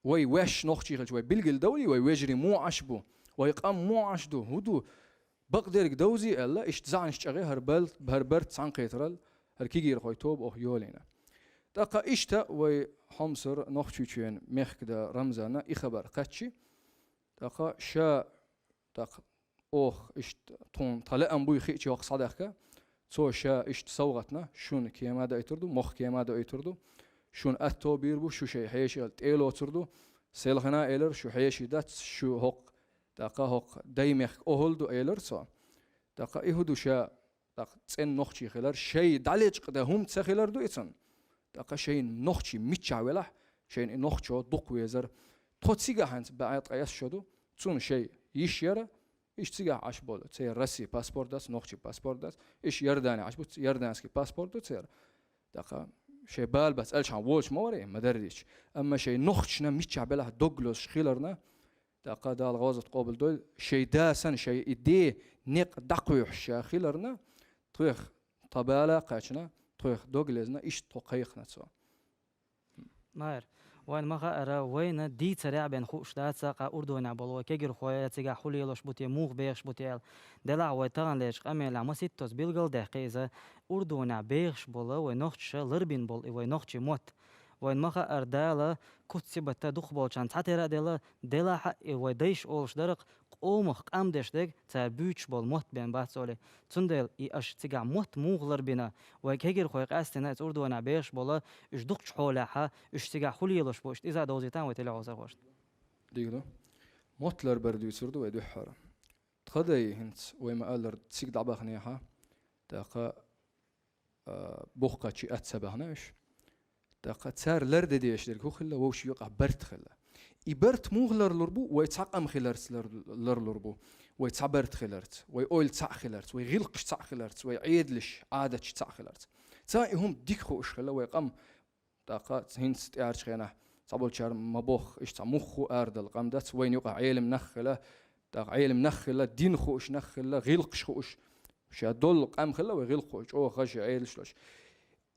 Вай ваьш нохчий хилча, вай билггал довлий, вай вежарий муха Ӏаш бу, вай къам муха Ӏаш ду, хӀун ду, бакъдерг довзий аьлла, иштта зӀанаш чӀагӀъе хӀара бал-, хӀара барт цхьаьнакхетаралла, хӀара кегийрхой тоба оха йолийна. ТӀаккха иштта вай хьомсара Нохчийчоьнан мехкада Рамзана и хабар кхаьччи, тӀаккха ша, тӀаккха оха иштта тхуна тхан лаам буй хиъча хӀокху схьадаьхка, цо ша иштта совгӀатна шуна кема доуьйтур ду, мох кема доуьйтур ду, шуна атто бийр бу, шу шайн хьеший тӀе а лоцур ду, селхана а элира, шу хьеший дац, шу хӀокху, тӀаккха хӀокху дай-мехка охӀла ду, элира цо. ТӀаккха и хӀун ду ша, тӀаккха цӀена нохчий хилар, шайн дӀалечкъа дан хӀума ца хилар ду и цунна. ТӀаккха шайна нохчий миччахь велахь, шайна и нохчо дукха везар. Тхо цигахь хӀинца баьӀе ткъе исс шо ду, цунна шайн йиш яра, иштта цигахь Ӏаш болу. Церан Россин паспорт дац, нохчийн паспорт дац, иштта Иордане Ӏаш бу, иорданский паспорт ду церан. ТӀаккха шайн бала бац аьлчхьана волуш ма вара и, ма дарра дийцича. Амма шайн нохчашна миччахь белахь дог лозуш хиларна, тӀаккха Дала гӀазот къобалдойла, шайн да санна, шайн и ден некъ дӀакхоьхьуш ша хиларна, тхоьх тхан бала а кхаьчна, тхоьх дог лезна, иштта тхо кхайкхина цо. Майра, вайна ма хаара, вайна дийцарехь бен хууш дац, цкъа Урдонехь болу вай кегирхой цигахь хӀун лелош бу те, муха бехаш бу те аьлла. Делахь вай таханлерчу къамелехь масийттаза билгалдаьккхи иза, Урдонехь бехаш болу вай нохчаша ларбина болу и вай нохчийн мотт. Вайна ма хаара, Дала куц-сибат дукхахболчарна цхьатерра а делла, делахь а и вай дайша олуш дара-кх, къомах къам деш дерг цара буьйцуш болу мотт бен бац олий. Цундела и аша цигахь мотт муха ларбина, вай кегирхой къаьстина иза Урдонехь бехаш болу, уьш дукхачу хьолехь, уьш цигахь хӀун лелош бу, иштта иза а довзийтахьа вай телехьовсархошна. Дика ду. Мотт ларбар дуьйцур ду вай дуьххьара. Тхан дай хӀинца, вай ма-аллара, цига дӀабахнехьа, тӀаккха а, бухкхаччи атта ца баьхна уьш. ТӀаккха цара лардан дезаш дерг хӀун хилла, вовшийн юкъахь барт хилла. И барт муха ларлур бу, вай цхьа къам хиларца лар-, ларлур бу, вай цхьа барт хиларца, вай ойла цхьаъ хиларца, вай гӀиллакхаш цхьаъ хиларца, вай Ӏедалш, Ӏадаташ цхьаъ хиларца. Царна и хӀума дика хууш хилла, вай къам тӀаккха хӀинца тӀаьхьарчу хенахь цхьаболчара ма-бохху, иштта цхьа муьлхха а арадала къам дац, вайна юкъахь Ӏелам нах хилла, тӀаккха Ӏелам нах хилла, дин хууш нах хилла, гӀиллакхаш хууш, ша долу къам хилла вай гӀиллакх хууш, чӀогӀа хаза Ӏедалш долуш.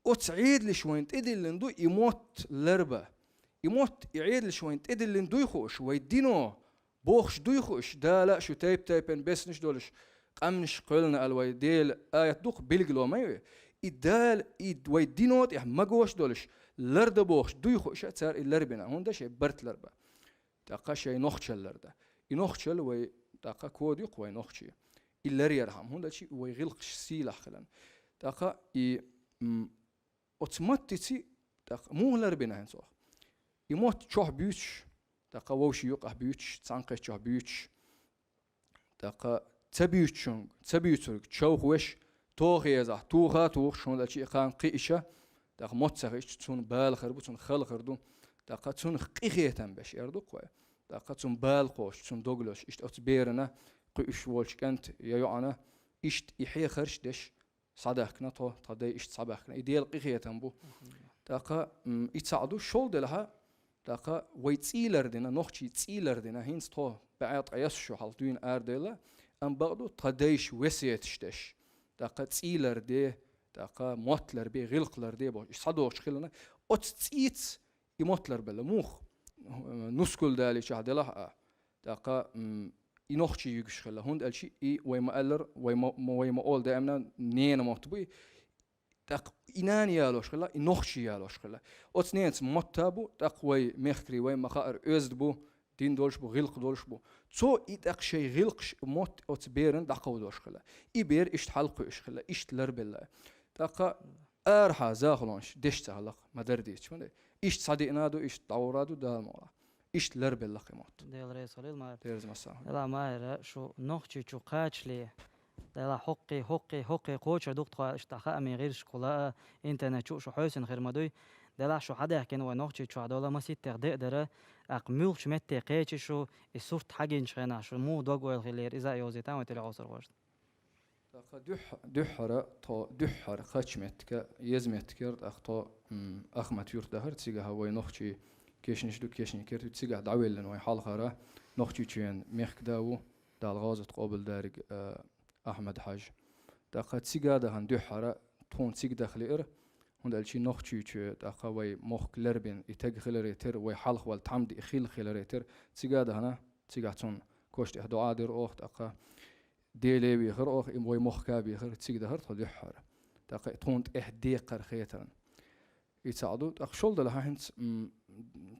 Оцу Ӏедалша вайна тӀедиллина ду и мотт ларбан. И мотт, и Ӏедалша вайна тӀедиллина дуй хууш, вай дино бохуш дуй хууш, Дала а шу тайп-тайпана беснаш долуш, къаьмнаш кхоьллина аьлла вай Делан аят ду-кх, билгало ма ю и. И Дала, и вай дино тӀехь магош долуш, лардан бохуш дуй хууш а цара и ларбина, хӀунда шайн барт ларбан. ТӀаккха шайн нохчалла лардан. И нохчалла вай, тӀаккха кода ю-кх вай нохчийн. И ларъярхьама, хӀунда аьлча вай гӀиллакхаш сийлахь хиларна. ТӀаккха и, м, оцу маттаца, тӀаккха муха ларбина хӀинца оха? И мотт чохь буьйцуш, тӀаккха вовшийн юкъахь буьйцуш, цхьаьнакхеттачохь буьйцуш, тӀаккха ца буьйцучунга, ца буьйцург човха веш, тоха езахь, тоха а тухуш, хӀунда аьлча и кхана кхиъча, ТӀаккха моццах иштта цунна бала хир бу, цунна хала хир ду. ТӀаккха цунах къинхетам беш эр ду-кх вай. ТӀаккха цунна бала кхочуш, цунна дог лозуш, иштта оцу берана кхуьуш волчу кӀанта я йоӀана иштта и хьехарш а деш, схьадаьхкина тхо, тхан дай иштта схьабаьхкина. И Делан къинхетам бу. ТӀаккха, м, и цхьаъ ду, шол делахь а, тӀаккха вай цӀий лардина, нохчий цӀий лардина, хӀинца тхо бӀе ткъе ялх шо хьалха дуьйна арадаьлла, амма бакъ ду, тхан дайша весеташ деш. ТӀаккха цӀий ларде, тӀаккха мотт ларбе, гӀиллакх ларде бохуш, и схьадогӀуш хилла, оцу цӀийца и мотт ларбелла. Муха? Нускал далийчахь делахь а, тӀаккха, м, и нохчий юьгуш хилла. ХӀунда аьлча и вай ма-аллара, вай ма, ма, вай ма-олу даимна ненан мотт бу и. ТӀаккха и нана ялош хилла, и нохчий ялош хилла. Оцу ненаца мотт а бу, тӀаккха вай мехкарий, вай ма-хаара, оьзда бу, дин долуш бу, гӀиллакх долуш бу. Цо и тӀаккха шайн гӀиллакхаш, мотт оцу берана дӀакховдош хилла. И бер иштта хьалакхуьуш хилла, иштта ларбелла. ТӀаккха арахьа захалонаш деш ца хилла-кх, ма-дарра дийцича. Иштта схьадеана а ду, иштта дӀагӀур а ду, Дала мукъ лахь. Иштта ларбелла-кх и мотт. Дела реза хуьлийла, Майра. Дерза масала. Дела, Майра, шу Нохчийчу кхачале, делахь хӀокху, хӀокху, хӀокху кхочур ду-кх тхо, иштта хаамийн гӀирсашкахула а, интернет чу а шу хьоьсина хир ма дуй. Делахь шу хьадаьхкина вай Нохчийчохь долу маситтех деа дара, тӀаккха муьлхачу метте кхечи шу, и сурт хьагинчу хенахь шу муха дог-ойла хиллера, иза а йовзийтахьа вайн телехьовсархошна. ТӀаккха дуьххьа-, дуьххьара тхо, дуьххьара кхача меттиг, еза меттиг яра тӀаккха тхо, м, Ахмат-Юрт дахара, цигахь вай нохчий кешнаш ду, кешнийн керт ю, цигахь дӀавеллина вайн хьалхара Нохчийчоьнан мехкда ву, Дала гӀазот къобалдариг, а, Ахьмад-Хьаьжа. ТӀаккха цига а дахана дуьххьара тхуна цига даха лиира, хӀунда аьлча Нохчийчоь, тӀаккха вай мохк ларбина, и таг хиларе терра, вай хьалха вала тхьамда и хилла хиларе терра, цига а дахана, цигахь цунна кошан тӀехь доӀа дира оха, тӀаккха Деле вехара оха, и вай мохка бехара, цига дахара тхо дуьххьара. ТӀаккха тхуна тӀехь декхар хетарна. И цхьаъ ду, тӀаккха шол делахь а хӀинца, м,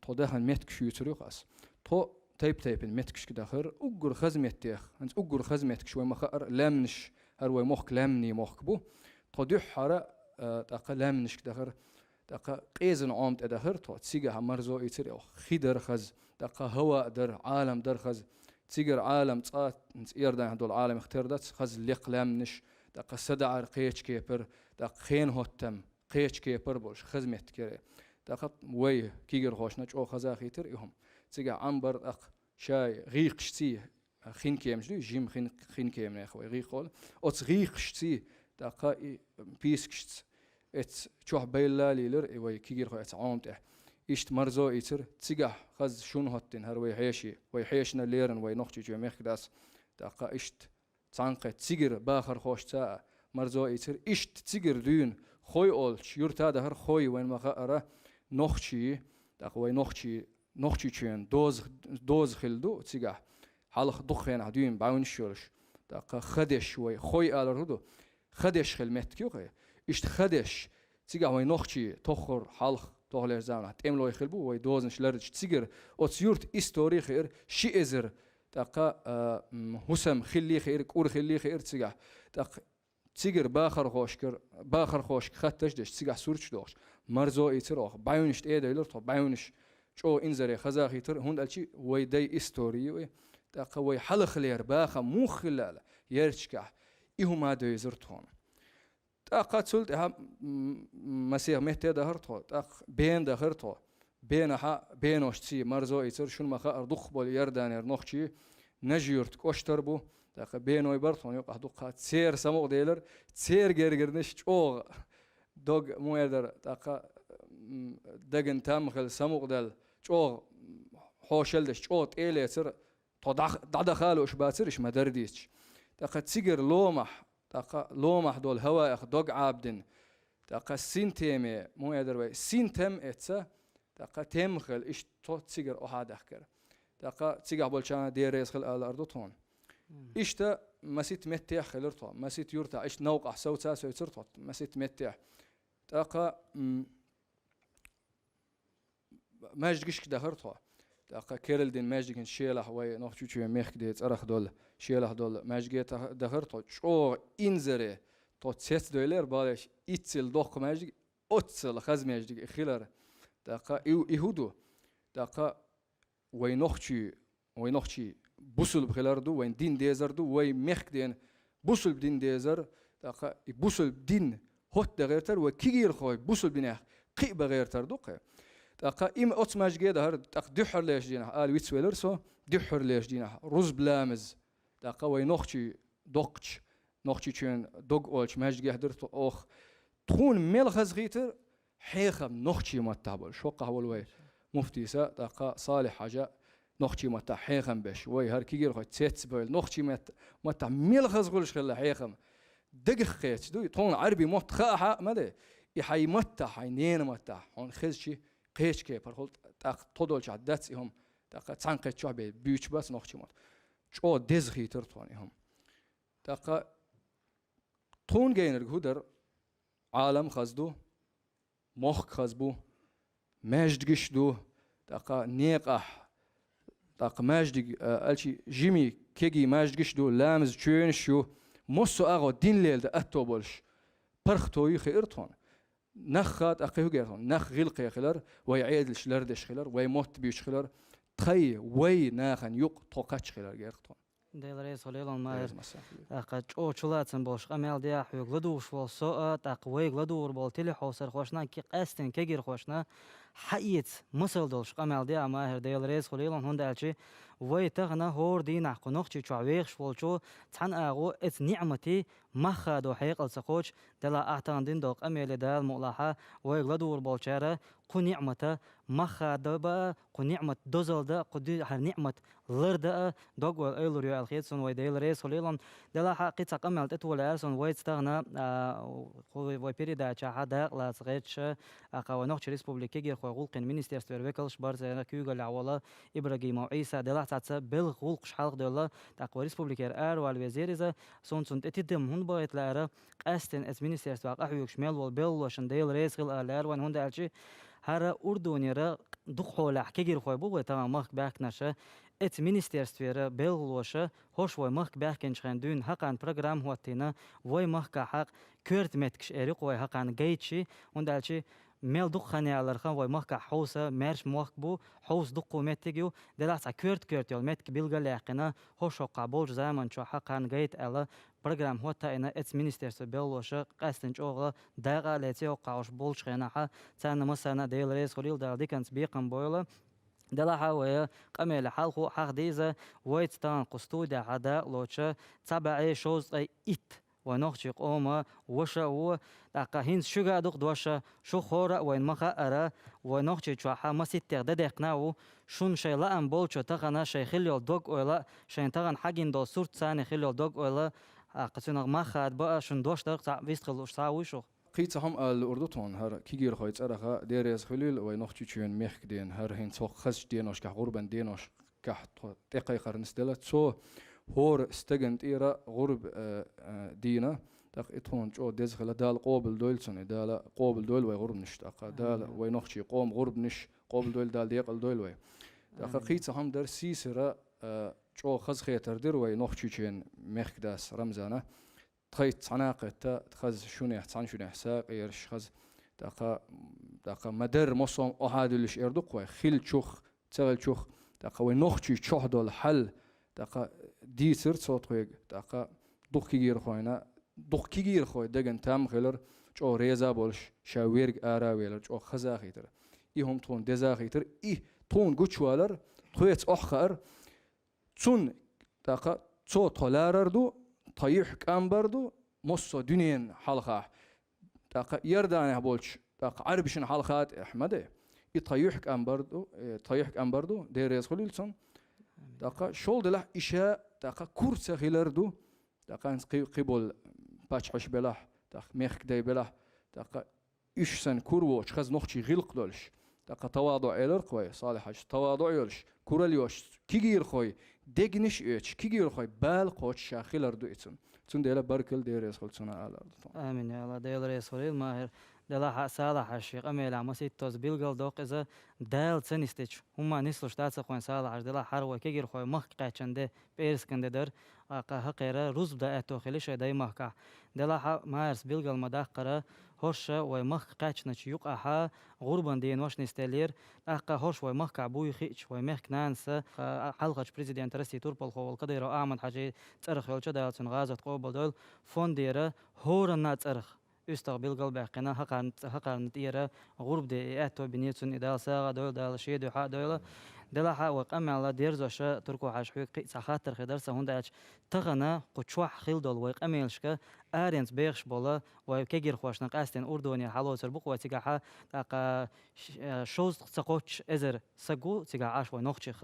тхо дахана меттигаш юьйцур ю-кх ас. Тхо тайп-тайпана меттигашка дахара, уггар хаза меттех, хӀинца уггар хаза меттигаш вай ма-хаара, лаьмнаш, хӀара вай мохк лаьмнийн мохк бу. Тхо дуьххьара, а, тӀаккха лаьмнашка дахара, тӀаккха Къезан Ӏома тӀе дахара тхо, цигахь марзо ийцира оха. Хи дара хаза, тӀаккха хӀаваъ дара, Ӏалам дара хаза. Цигара Ӏалам цкъа, хӀинца Иорданехь долу Ӏаламех тера дац, хаза лекха лаьмнаш, тӀаккха садаӀар кхечу кепара, тӀаккха хенан хӀоттам кхечу кепара болуш, хаза меттиг яра. ТӀаккха вай кегийрхошна чӀогӀа хазахийтира и хӀума. Цигахь Ӏамбар тӀаккха шай гӀийкхашций, хин кеманаш дуй, жима хин, хин кеманех вай гӀийкхолу. Оцу гӀийкхашций, тӀаккха и пийсакашца эцца чохь байла лийлира и вай кегийрхой эцца Ӏома тӀехь. Иштта марзо ийцира, цигахь хаза шун хӀоттина хӀара вай хьеший, вай хьешана леррина вай Нохчийчоь мехкдас. ТӀаккха иштта цхьаьнакхетта цигара бахархошца а марзо ийцира. Иштта цигара дуьйна Хой олучу юьрта дахара, Хой вайн ма-хаара нохчий, тӀаккха вай нохчий, Нохчийчоьнан доза, доза хилла ду цигахь. Хьалха дукха хенахь дуьйна бӀаьвнаш йолуш, тӀаккха хадеш вай, Хой алар хӀун ду? Хадеш хилла меттиг ю-кх и. Иштта хадеш, цигахь вай нохчий тоххур хьалха, тоххалерчу заманахь тӀемалой хилла бу, вай дозанаш лардича цигара, оцу юрта истори хиира, ши эзар, тӀаккха, а, м, хӀусам хиллий хиира, кӀур хиллий хиира цигахь. ТӀаккха цигара бахархошкара, бахархошка хатташ а деш, цигахь сурташ дохуш, марзо ийцира оха. БӀаьвнаш тӀе а девлира тхо, бӀаьвнаш чӀогӀа инзаре хазахийтира, хӀунда аьлча вай дай истори ю и. ТӀаккха вай хьалхалера бахам муха хилла аьлла, ярташкахь, и хӀума а девзира тхуна. ТӀаккха цул тӀаьхьа, м, масех метте а дахара тхо, тӀаккха Бена дахара тхо. Бенахьа, беношций марзо ийцира, шуна ма-хаара, дукхахболу Иорданера нохчий Нажи-Юрт кӀоштара бу, тӀаккха беной бара тхуна юкъахь дуккха. Церан самукъаделира, церан гергарнаш чӀогӀа дог муха эр дара, тӀаккха, м, дагна там хилла самукъадаьлла, чӀогӀа, м, хьошалла деш, чӀогӀа тӀе а лецира, тхо дӀа-, дӀадаха а лууш бацара, иштта ма-дарра дийцича. ТӀаккха цигара ломахь, тӀаккха ломахь долу хӀаваэх дог Ӏабадина, тӀаккха синтеме, муха эр дара вай, синтем эцца, тӀаккха тем хилла, иштта тхо цигара охьа а даьхкира. ТӀаккха цигахь болчарна Дела реза хила ала лаар ду тхуна. Мгм. Иштта маситта меттехь хилира тхо, маситта юртахь, иштта новкъахь совца а совцира тхо маситта меттехь. ТӀаккха, м, маьждигашка дахара тхо. ТӀаккха керла дина маьждиг, хӀинца шелахь вай Нохчийчоь мехкде цӀарах долу, шелахь долу маьждиге тах-, дахара тхо. ЧӀогӀа инзаре тхо цецдойлера, балеш, иццал доккха маьждиг, оццал хаза маьждиг и хилар. ТӀаккха и, и хӀун ду? ТӀаккха вай нохчий, вай нохчий бусулба хилар ду, вайн дин дезар ду, вай мехкден бусулба дин дезар, тӀаккха и бусулба дин хӀотта гӀертар, вай кегийрхой бусулба динехь кхиъ бан гӀертар ду кхы. ТӀаккха им оцу маьждиге дахар, тӀаккха дуьххьарлерчу дийнахь, ала вицвелира со, дуьххьарлерчу дийнахь, рузба ламаз, тӀаккха вай нохчий доккхачу, Нохчийчоьнан дог олучу маьждигехь дира тхо оха. Тхуна мел хазахийтира хьехам нохчий маттахь болуш. ХӀоккхахь волу вай муфтийса, тӀаккха Салихь-Хьажа нохчий маттахь хьехам беш. Вай хӀара кегийрхой цецбевлла, нохчий матт-, маттахь мел хаза хуьлуш хилла хьехам. Дагах кхеташ ду, тхуна Ӏаьрби мотт хаахь а ма де, и хьайн маттахь, хьайн ненан маттахь, хьуна хезчи кхечу кепара хуьлу, тӀаккха тхо долчохь дац и хӀума, тӀаккха цхьаьнакхеттачохь бен буьйцуш бац нохчий мотт. ЧӀогӀа деза хийтира тхуна и хӀума. ТӀаккха тхуна гайнарг хӀун дара? Ӏалам хаза ду, мохк хаза бу, маьждигаш ду, тӀаккха некъахь, тӀаккха маьждиг, а, алчи жимий, кегий маьждигаш ду, ламаз чоьнаш ю, массо а агӀо дин леладан атто болуш, паргӀато ю хиира тхуна. Нах ха тӀаккха хӀу герга тхуна? Нах гӀиллакхе хилар, вай Ӏедалш лардеш хилар, вай мотт буьйцуш хилар, тхай, вай нахана юкъа тхо кхача хилар герга тхуна. Дела реза хуьлийла, Ма-, Дела реза массарна хуьлийла. ТӀаккха чӀогӀа чулацам болуш къамел деа хьоьга ладугӀуш волу со а, тӀаккха вайга ладугӀур болу телехьовсархошна, ки-, къаьсттина кегийрхошна хьаэца масал долуш къамел деа, Махьар, Дела реза хуьлийла, хӀунда аьлча вай тахана хӀора дийнахь кху Нохчийчохь вехаш волчо цхьана агӀо эца ниӀматий мах хадо хьекъал ца кхочу, делахь ахь тахана дина долу къамеле Дала мукъалахь вайга ладугӀур болчара кху ниӀмата мах хада баа, кху ниӀмат дозалла даа, кху ди-, хӀара ниӀмат ларда а, дог-ойла айлур ю аьлла хета суна, вай Дела реза хуьлийла. Делахь а кхин цхьа къамел тӀетолаяра суна вайца тахана, а, кху вай передачахь дакъа лаца гӀерташ, а, кха вай Нохчийн Республикин кегийрхойн гӀуллакхийн министерствера векалш бара церан куьйгаллехь волу Ибрагимов Ӏийса. Делахь цхьацца белхан гӀуллакхаш хьалха девлла, тӀаккха вай республикера аравала везира иза. Суна цунна тӀе тидам хӀунда бахийта лаьара, къаьсттина эца министерстве къахьоьгуш мел волу белхалошна Дела реза хила ала лаьара вайна, хӀунда аьлча хӀара Урдунера дукха хьолехь кегийрхой бу вай тахана махка баьхкинарш, эца министерствера белхалоша хӀорш вай махка баьхкинчу хенахь дуьйна хӀокхарна программа хӀоттийна, вай махкахь хьакъ коьрта меттигаш эр ю-кх вай хӀокхарна гайташ, хӀунда аьлча мел дукха хан яларх вай махкахь хьовса маьрша мохк бу, хьовса дуккха меттиг ю, делахь цхьа коьрта-коьрта йолу меттиг билгал а яьккхина, хӀорш хӀокхахь болчу заманчохь хӀокхарна гайта аьлла, программа хӀоттийна эца министерстве белхалоша, къаьсттина чӀогӀа дакъа а леций хӀокхахь хӀорш болчу хенахь, царна массарна а Дела реза хуьлийла, Дала диканца бекхам бойла. Делахь а вай къамеле хьалхо а хьахдийза, вайца тахана кху студехь дакъа лоцуш цхьа бӀе шовзткъе итт вай нохчийн къоман ваша а ву, тӀаккха хӀинца шуьга а ду-кх дош, шух хӀора а вайна ма хаьара, вай Нохчийчохь масийтта даьхкина а ву, шуна шайн лаам болчо тахана шайн хилла йолу дог-ойла а, шайна тахана хьагина долу сурт царна хилла йолу дог-ойла а, тӀаккха цуьнах мах хадабан а шуна дош дар-кх цхьаъ вистхила лууш, цхьа а вуй шух? Кхин цхьа хӀума ала луур ду тхуна, хӀара кегийрхойн цӀарах а Дела реза хуьлийла вай Нохчийчоьнан мехкан дена, хӀара хӀинца хӀокху хазачу деношкахь, гӀурбан деношкахь тхо тӀекхайкхарнис делла. Цо хӀора стагана тӀера гӀурба, э, э, дийна, тӀаккха и тхуна чӀогӀа деза хилла, Дала къобалдойла цунна, и Дала къобалдойла вай гӀурбанаш, тӀаккха Дала вай нохчийн къоман гӀурбанаш къобалдойла, Дала декъалдойла вай. ТӀаккха кхин цхьа хӀума дара, сийсара, э, чӀогӀа хазахетар дира вай Нохчийчоьнан мехкадас Рамзана. Тхайца цхьаьна а кхетта, хаза шунехь, цхьана шунехь сагӀа къераш хаза, тӀаккха, тӀаккха ма-дарра массо а охьадуьллуш эр ду-кх вай, хиллачух, ца хиллачух, тӀаккха вай нохчийн чохь долу хьал, тӀаккха дийцира цо тхоьга, тӀаккха дукха кегийрхойн, дукха кегийрхой дагна там хилира, чӀогӀа реза а болуш, ша верг ара а велира, чӀогӀа хаза а хийтира. И хӀума тхуна деза а хийтира, и тхуна гучувалар, тхоьца охьахаар, Цунна, тӀаккха, цо тхо ларар ду, тхан юьхь кӀам бар ду, массо а дуьненан хьалхахь. ТӀаккха Иорданехь болчу, тӀаккха Ӏарбашна хьалха а тӀехь ма де. И тхан юьхь кӀам бар ду, э, тхан юьхь кӀам бар ду, Дела реза хуьлийла цунна. ТӀаккха шол делахь и ша, тӀаккха кура ца хилар ду, тӀаккха хӀинца кхи-, кхиболу паччахьаш белахь, тӀаккха мехкадай белахь, тӀаккха Уьш санна кура воцуш, хаза нохчийн гӀиллакх долуш. ТӀаккха таваду элира-кх вай, Салихь-Хьаьжа, таваду йолуш, куралла йолуш, кегийрхой дегнаш а оьцуш, кегийрхой бала кхочуш ша хилар ду и цунна. Цундела баркалла, Дела реза хуьлда цунна алар ду тхуна. Амин, я Алла, Дела реза хуьлийла, Махьар. Делахь а Салихь-Хьаьжа шен къамелехь масийттаза билгалдоккху иза, Дала ца нисдича, хӀумма нислуш дац-кх вайн Салихь-Хьаьжа, делахь хӀара вай кегийрхой махка кхаьчна де, пӀераскан де дара, тӀаккха хӀокхеран рузба дан аьтто хили шайн даймахкахь. Делахь а Махьарс билгал ма-даккхара, хӀорш вай махка кхаьчначу юкъахь гӀурбан денош нисделлера, тӀаккха хӀорш вай махкахь буй хиъча, вай мехкан нанас, хьалхарчу президент, Россин турпалхо волу Кадыров Ахьмад-Хьаьжин цӀарах йолчу, Дала цуьнан гӀазот къобалдойла, фондера хӀоранна а цӀарах уьстагӀ билгалбаьккхина, хӀокхарна, хӀокхарна тӀера гӀурба де и аьтто бине цунна, и Дала сагӀа дойла, Дала шен дуьхьа а дойла. Делахь а вай къамаьл дерзош, Турко-Хьажа, хьоьга кхин а цхьа хаттар хир дара сан, хӀунда аьлча тахана кху чохь хилла долу вай къамелашка аренца бехаш болу вай кегирхошна къаьстина Урдоне хьалоцур бу-кх вай цигахь, тӀаккха ш-, э, шовзткъа ца кхоччуш эзар саг ву цигахь Ӏаш вай нохчех.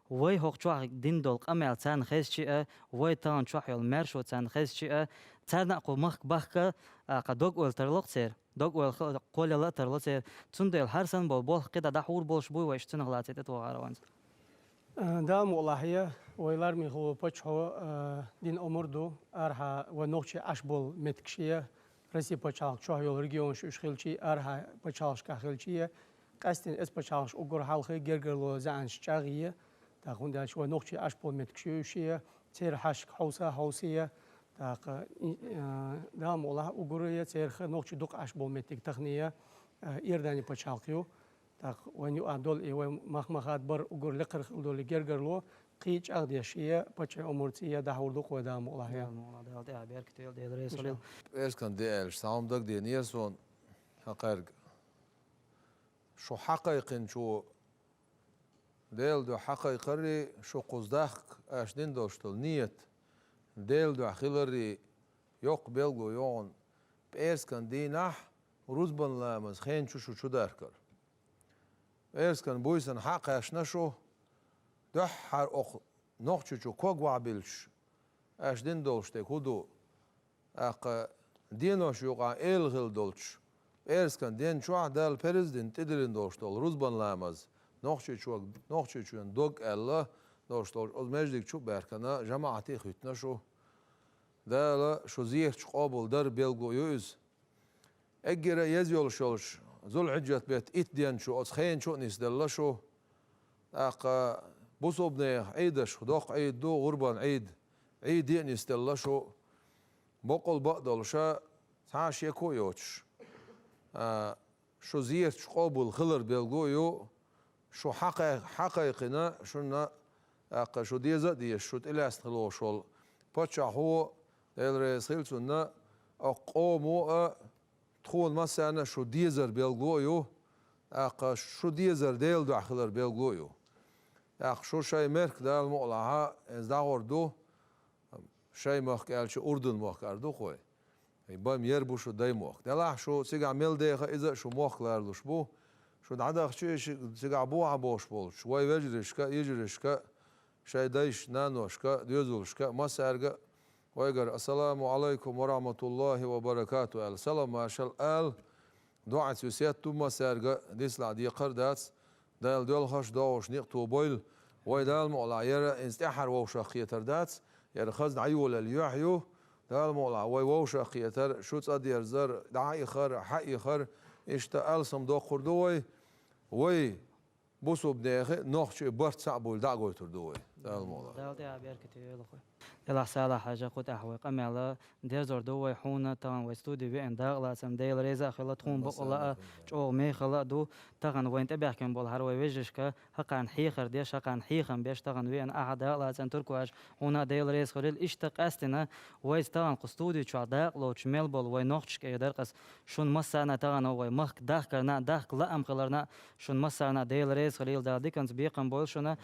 Вай хӀокху чохь дина долу къамел царна хезчи а, вай тахана чохь йолу маьршо царна хезчи а, царна а кху махка бахка, а, кху дог-ойла тарло-кх церан. Дог-ойла х-, кхоллала а тарло церан. Цундела хӀара санна болу болх кхидӀа дӀахьур болуш буй вай иштта цунах лаций тӀетохар вайна? Э, Дала мукъалахь, вай лармехь волу паччахьо, э, дина омра ду, арахьа вай нохчий Ӏаш болу меттигаш я, Россия пачхьалкх чохь йолу регионаш уьш хилчи, арахьа пачхьалкхашкахь хилчи, къаьстина эс пачхьалкхаш уггар хьалхе гергарло заьӀанаш чӀагӀъе, тӀаккха хӀунда аьлча вай нохчий Ӏаш болу меттигаш ю уьш я, церан хьашташка хьовса, хьовсае, тӀаккха, и, э, Дала мукъалахь уггар я церан нохчий дукха Ӏаш болу меттиг тахана я, э, Иордани пачхьалкх ю. ТӀаккха вайна юкъахь долу и вай мах-махат бар уггар лекхара хила долу гергарло кхин а чӀагӀдеш я, паччахьан омра цӀе я, дӀахьур ду-кх вай, Дала мукъалахь. Дала мукъалахь, Дала тӀехь беркате йойла, Дела реза хуьлийла. ПӀераскан де аьлча, цхьа хӀума дагадеана еза суна, хьан кхаьрга. Шу хьакхайкхинчо Делан дуьхьа хьакхайкхаррий, шу кхуза дахка аша дина долуш долу нийят Делан дуьхьа хиларрий, йоккха белгало йогӀун пӀераскан дийнахь рузбан ламаз хен чу шу чу даркар. ПӀераскан буьйсанна хьа а кхаьчна шу, дуьххьара окху Нохчийчу ког вахьабиллича, аша дина долуш дерг хӀун ду? ТӀаккха денош юкъахь эла хилла долчу пӀераскан ден чохь Дала парз дина тӀедиллина долуш долу рузбан ламаз, Нохчийчу-, Нохчийчоьнан дог аьлла долуш долчу оцу маьждиг чу а баьхкина, жамаӀате а хӀуьттина шу. Дала шу зехьарчу къобал даран белгало ю иза. Эггара еза йолуш йолчу Зулхьиджат беттан итт ден чу оцу хен чу а нисделла шу. ТӀаккха бусулбанех Ӏийдаш, доккха Ӏийд ду, гӀурбан Ӏийд, Ӏийде а нисделла шу. Боккъал бакъ долуша, цхьа а шеко а йоцуш, а, шу зехьарчу къобал хилар белгало а ю, шу хьакхай-, хьакхайкхина, шуна, тӀаккха шу деза а дезаш, шу тӀелаьцна хила волуш волу паччахьо, Дела реза хила цунна, окху къомо а, тхуна массарна а шу дезар белгало а ю, тӀаккха шу дезар Делан дуьхьа хилар белгало а ю. ТӀаккха шу шайн мерк Дала мукъалахь, иза дӀагӀур ду, шайн махка аьлча, Урдун мохк ара ду-кх вай. И бан ер бу шу дай мохк. Делахь шу цигахь мел деха, иза а шу мохк ларалуш бу. Шу дӀадахча, и ши-, цигахь бухахь болуш болчу вай вежаршка, йижаршка, шайн дайшка, наношка, доьзалшка, массаьрга а вайгара «Ассаламу Ӏалайкум ва рахьматуллахӀи ва баракатухӀ» аьлла, салам-маршалла ала, доӀаца весет ду массаьрга а, дицлахь декхар дац, Дала доьлхуш, догӀуш некъ тобойла. Вай Дала мукъалахь, яра иза тӀаьххьара вовшах кхетар дац, яра хаза дӀайолалла юьхь ю. Дала мукъалахь, вай вовшах кхетар, шу цӀа дерзар, дӀа а ихар, хьа а ихар, иштта алсам доккхур ду вай. Вай бусулбанехи нохчи барт цхьаъ буйла дӀа а гойтур ду вай. Дала мукъалахь. Дала тӀехь беркате йойла хьо. Делахь, Салахь-Хьаьжа, кху тӀехь вай къамел дерзор ду вай хьуна, тахана вай студи веана дакъалацам Дела реза а хила, тхуна бакъалла а, чӀогӀа мехала а ду. Тахана вайна тӀебаьхкина болу хӀара вай вежаршка, хӀокхарна хьехар деш, хӀокхарна хьехам беш, тахана веана ахьа дакъалацам Турко-Хьаьжа, хьуна а Дела реза хуьлийла. Иштта къаьстина вайца тахана кху студи чохь дакъа лоцуш мел болу вай нохчашка а дар-кх ас шун массарна а, тахана вай махка дахкарна а, дахка лаам хиларна а, шун массарна а Дела реза хуьлийла, Дала диканца бекхам бойла шуна.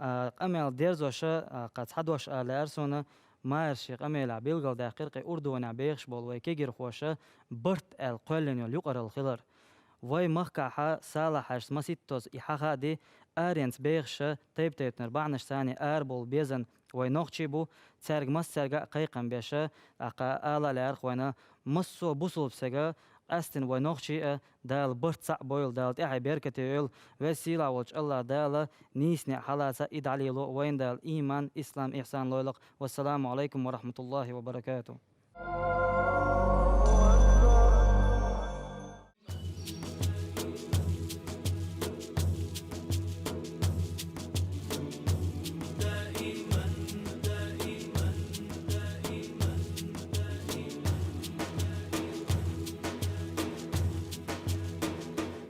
А, къамел дерзоша, а, кхин цхьа дош ала лаьара суна, Майрша къамелехь билгалдаьккхира кхин Урдонехь бехаш болу вай кегирхоша барт аьлла кхоьллина йолу юкъаралла хилар. Вай махкахьа Салахь-Хьаьжас масийттаза и хьахади, аренца бехаша тайп-тайпанара бахьанаш царний арабовла безана вай нохчий бу, цаьрга массаьрга а кхайкхам беша, тӀаккха ала а лаьара-кх вайна, массо а бусулба стага, къаьстина вай нохчий а, Дала барт цхьаъ бойла, Дала тӀаьхье беркате йойла, веза сийлахь волчу АллахӀ Дала нийса неӀ хьалаца и дӀалело вайна Дала иман, ислам, ихсан лойла-кх. Вассаламу Ӏалайкум ва рахьматуллахӀи ва баракатухӀ.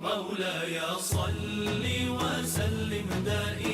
مولاي صل وسلم دائما